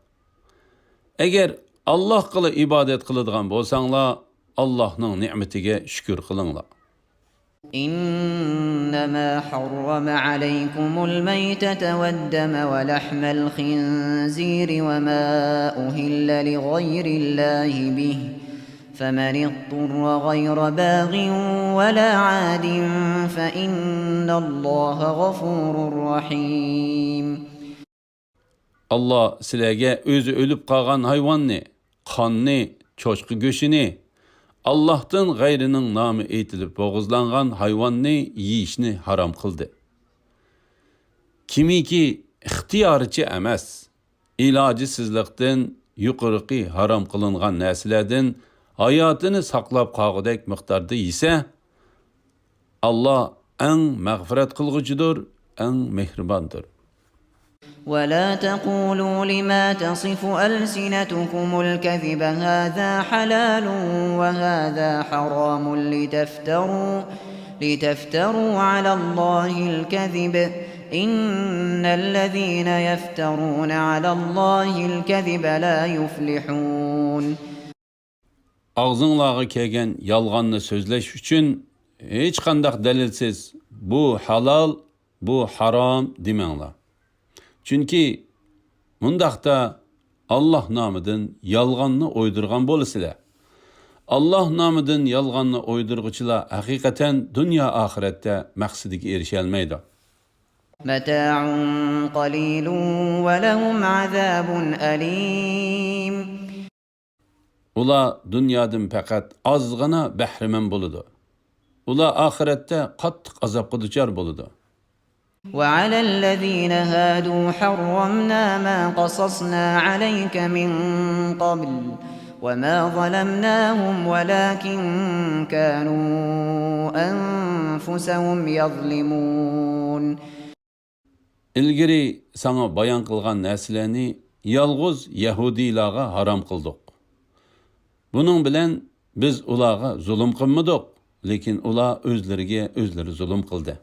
ئەگەر ئاللاھقىلا ئىبادەت قىلىدىغان بولساڭلار، ئاللاھنىڭ نېمىتىگە شۈكۈر قىلىڭلار. إنما حرم عليكم الميتة والدم ولحم الخنزير وما أهل لغير الله به فمن اضطر غير باغ ولا عاد فإن الله غفور رحيم. ئاللا سىلەرگە ئۆزى ئۆلۈپ قالغان ھايۋاننى، قاننى، چوشقا گۆشىنى، ئاللاھتىن غەيرىنىڭ نامى ئېيتىلىپ بوغۇزلانغان ھايۋاننى يېيىشنى ھارام قىلدى. كىمكى ئىختىيارىچە ئەمەس، ئىلاجىسىزلىقتىن يۇقىرىقى ھارام قىلىنغان نەرسىلەردىن ھاياتىنى ساقلاپ قالغۇدەك مىقداردا يېسە، ئاللا ئەڭ مەغپىرەت قىلغۇچىدۇر، ئەڭ مېھرىباندۇر. ولا تقولوا لما تصف ألسنتكم الكذب هذا حلال وهذا حرام لتفتروا، لتفتروا على الله الكذب، إن الذين يفترون على الله الكذب لا يفلحون. ئاغزىڭلارغا كەلگەن يالغاننى سۆزلەش ئۈچۈن ھېچقانداق دەلىلسىز، بۇ ھالال، بۇ ھارام دېمەڭلار. چۈنكى مۇنداقتا ئاللا نامىدىن يالغاننى ئويدۇرغان بولىسىلەر. ئاللا نامىدىن يالغاننى ئويدۇرغۇچىلار ھەقىقەتەن دۇنيا ئاخىرەتتە مەقسىتىگە ئېرىشەلمەيدۇ. متاع قليل ولهم عذاب أليم. ئۇلار دۇنيادىن پەقەت ئازغىنا بەھرىمەن بولىدۇ. ئۇلار ئاخىرەتتە قاتتىق ئازابقا دۇچار بولىدۇ. وعلى الذين هادوا حرمنا ما قصصنا عليك من قبل وما ظلمناهم ولكن كانوا أنفسهم يظلمون. ئىلگىرى ساڭا بايان قىلغان نەرسىلەرنى يالغۇز يەھۇدىيلارغا ھارام قىلدۇق. بۇنىڭ بىلەن بىز ئۇلارغا زۇلۇم قىلمىدۇق، لېكىن ئۇلار ئۆزلىرىگە ئۆزلىرى زۇلۇم قىلدى.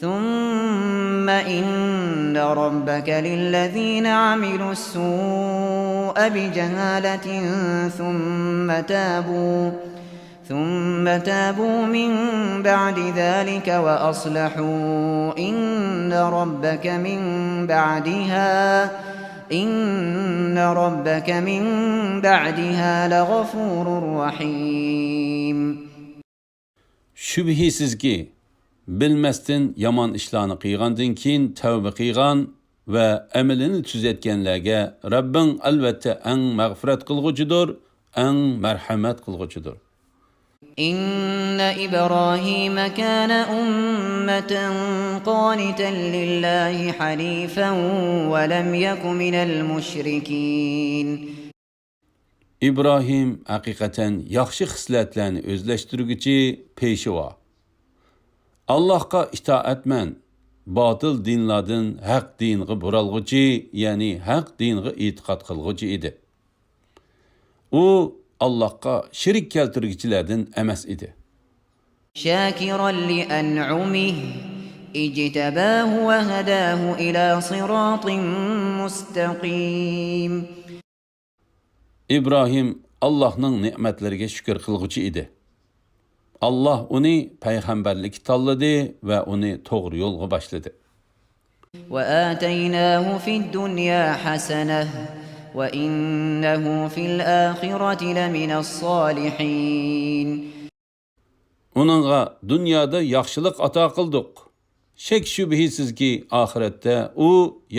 ثم إن ربك للذين عملوا السوء بجهالة ثم تابوا ثم تابوا من بعد ذلك وأصلحوا إن ربك من بعدها إن ربك من بعدها لغفور رحيم. شۈبھىسىزكى، بىلمەستىن يامان ئىشلارنى قىلغاندىن كېيىن تەۋبە قىلغان ۋە ئەمىلىنى تۈزەتكەنلەرگە رەببىڭ ئەلۋەتتە ئەڭ مەغپىرەت قىلغۇچىدۇر، ئەڭ مەرھەمەت قىلغۇچىدۇر. إن إبراهيم كان أمة قانتا لله حنيفا ولم يك من المشركين. ئىبراھىم ھەقىقەتەن ياخشى خىسلەتلەرنى ئۆزلەشتۈرگۈچى پېشۋا. ئاللاھقا ئىتائەتمەن، باتىل دىنلاردىن ھەق دىنغا بۇرالغۇچى، يەنى ھەق دىنغا ئېتىقاد قىلغۇچى ئىدى. ئۇ ئاللاھقا شېرىك كەلتۈرگۈچىلەردىن ئەمەس ئىدى. شاكرا لأنعمه اجتباه وهداه إلى صراط مستقيم. ئىبراھىم ئاللاھنىڭ نېمەتلىرىگە شۈكۈر قىلغۇچى ئىدى. ئاللاھ ئۇنى پەيغەمبەرلىككە تاللىدى ۋە ئۇنى توغرا يولغا باشلىدى. وآتيناه في الدنيا حسنة وإنه في الآخرة لمن الصالحين. ئۇنىڭغا دۇنيادا ياخشىلىق ئاتا قىلدۇق. شەك-شۈبھىسىزكى، ئاخىرەتتە ئۇ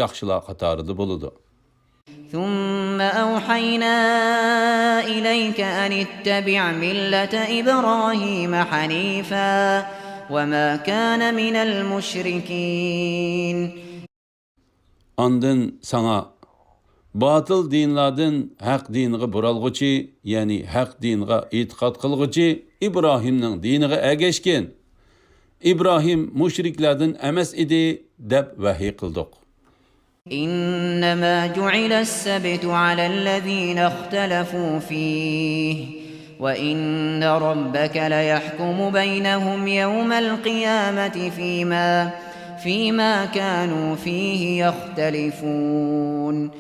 ياخشىلار قاتارىدا بولىدۇ. ثم أوحينا إليك أن اتبع ملة إبراهيم حنيفا وما كان من المشركين. ئاندىن ساڭا، باتىل دىنلاردىن ھەق دىنىغا بۇرالغۇچى، يەنى ھەق دىنغا ئېتىقاد قىلغۇچى ئىبراھىمنىڭ دىنىغا ئەگەشكىن. ئىبراھىم مۇشرىكلاردىن ئەمەس ئىدى، دەپ ۋەھىي قىلدۇق. إنما جعل السبت على الذين اختلفوا فيه وإن ربك ليحكم بينهم يوم القيامة فيما، فيما كانوا فيه يختلفون.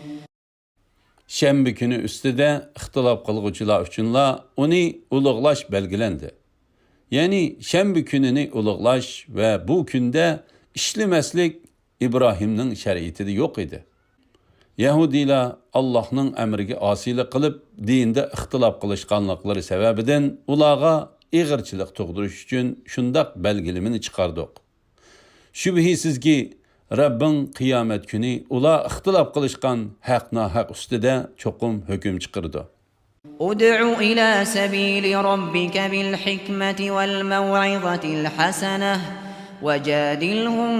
شەنبە كۈنى ئۈستىدە ئىختىلاپ قىلغۇچىلار ئۈچۈنلا ئۇنى ئۇلۇغلاش بەلگىلەندى. يەنى شەنبە كۈنىنى ئۇلۇغلاش ۋە بۇ كۈندە ئىشلىمەسلىك ئىبراھىمنىڭ شەرىئىتىدە يوق ئىدى. يەھۇدىيلار ئاللاھنىڭ ئەمرىگە ئاسىيلىق قىلىپ، دىندا ئىختىلاپ قىلىشقانلىقلىرى سەۋەبىدىن ئۇلارغا ئېغىرچىلىق تۇغدۇرۇش ئۈچۈن شۇنداق بەلگىلىمىنى چىقاردۇق. شۈبھىسىزكى، رەببىڭ قىيامەت كۈنى ئۇلار ئىختىلاپ قىلىشقان ھەق-ناھەق ئۈستىدە چوقۇم ھۆكۈم چىقىرىدۇ. ادع إلى سبيل ربك بالحكمة والموعظة الحسنة وجادلهم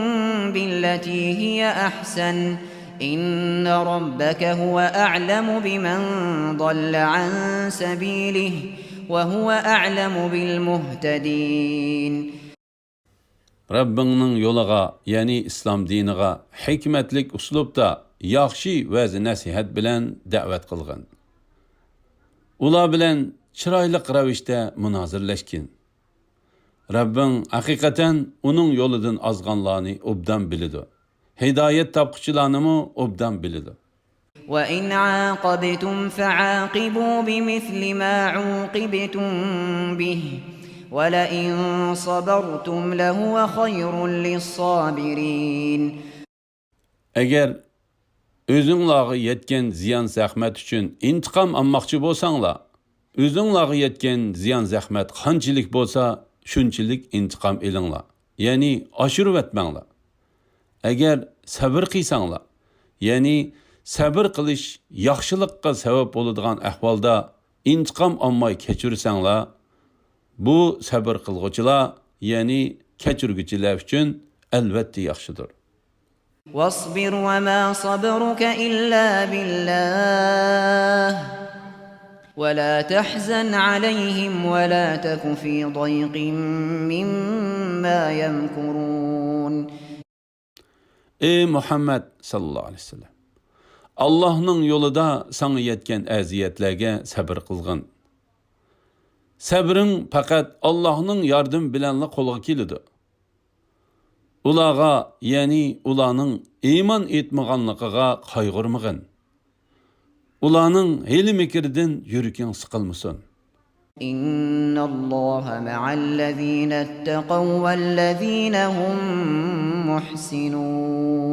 بالتي هي أحسن إن ربك هو أعلم بمن ضل عن سبيله وهو أعلم بالمهتدين. رەببىڭنىڭ يولىغا، يەنى ئىسلام دىنىغا ھېكمەتلىك ئۇسلۇبتا، ياخشى ۋەز-نەسىھەت بىلەن دەۋەت قىلغىن. ئۇلار بىلەن چىرايلىق رەۋىشتە مۇنازىرىلەشكىن. رەببىڭ ھەقىقەتەن ئۇنىڭ يولىدىن ئازغانلارنى ئوبدان بىلىدۇ. ھىدايەت تاپقۇچىلارنىمۇ ئوبدان بىلىدۇ. وإن عاقبتم فعاقبوا بمثل ما عوقبتم به ولئن صبرتم لهو خير للصابرين. ئەگەر ئۆزۈڭلارغا يەتكەن زىيان-زەخمەت ئۈچۈن ئىنتىقام ئالماقچى بولساڭلار، ئۆزۈڭلارغا يەتكەن زىيان-زەخمەت قانچىلىك بولسا، شۇنچىلىك ئىنتىقام ئېلىڭلار، يەنى ئاشۇرۇۋەتمەڭلار. ئەگەر سەۋر قىلساڭلار، يەنى سەۋر قىلىش ياخشىلىققا سەۋەب بولىدىغان ئەھۋالدا ئىنتىقام ئالماي كەچۈرسەڭلار، بۇ سەۋر قىلغۇچىلار، يەنى كەچۈرگۈچىلەر ئۈچۈن ئەلۋەتتە ياخشىدۇر. واصبر وما صبرك إلا بالله ولا تحزن عليهم ولا تك في ضيق مما يمكرون. ئەي مۇھەممەد ساللاللاھۇ ئەلەيھى ۋەسەللەم، ئاللاھنىڭ يولىدا ساڭا يەتكەن ئەزىيەتلەرگە سەبر قىلغىن. سەبرىڭ پەقەت ئاللاھنىڭ ياردىمى بىلەنلا قولغا كېلىدۇ. ئۇلارغا، يەنى ئۇلارنىڭ ئىمان ئېيتمىغانلىقىغا قايغۇرمىغىن. ئۇلارنىڭ ھىيلە-مىكرىدىن يۈرىكىڭ سىقىلمىسۇن. إن الله مع الذين اتقوا والذين هم محسنون.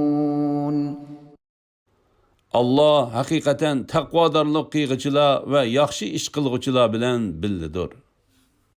ئاللاھ ھەقىقەتەن تەقۋادارلىق قىلغۇچىلار ۋە ياخشى ئىش قىلغۇچىلار بىلەن بىللىدۇر.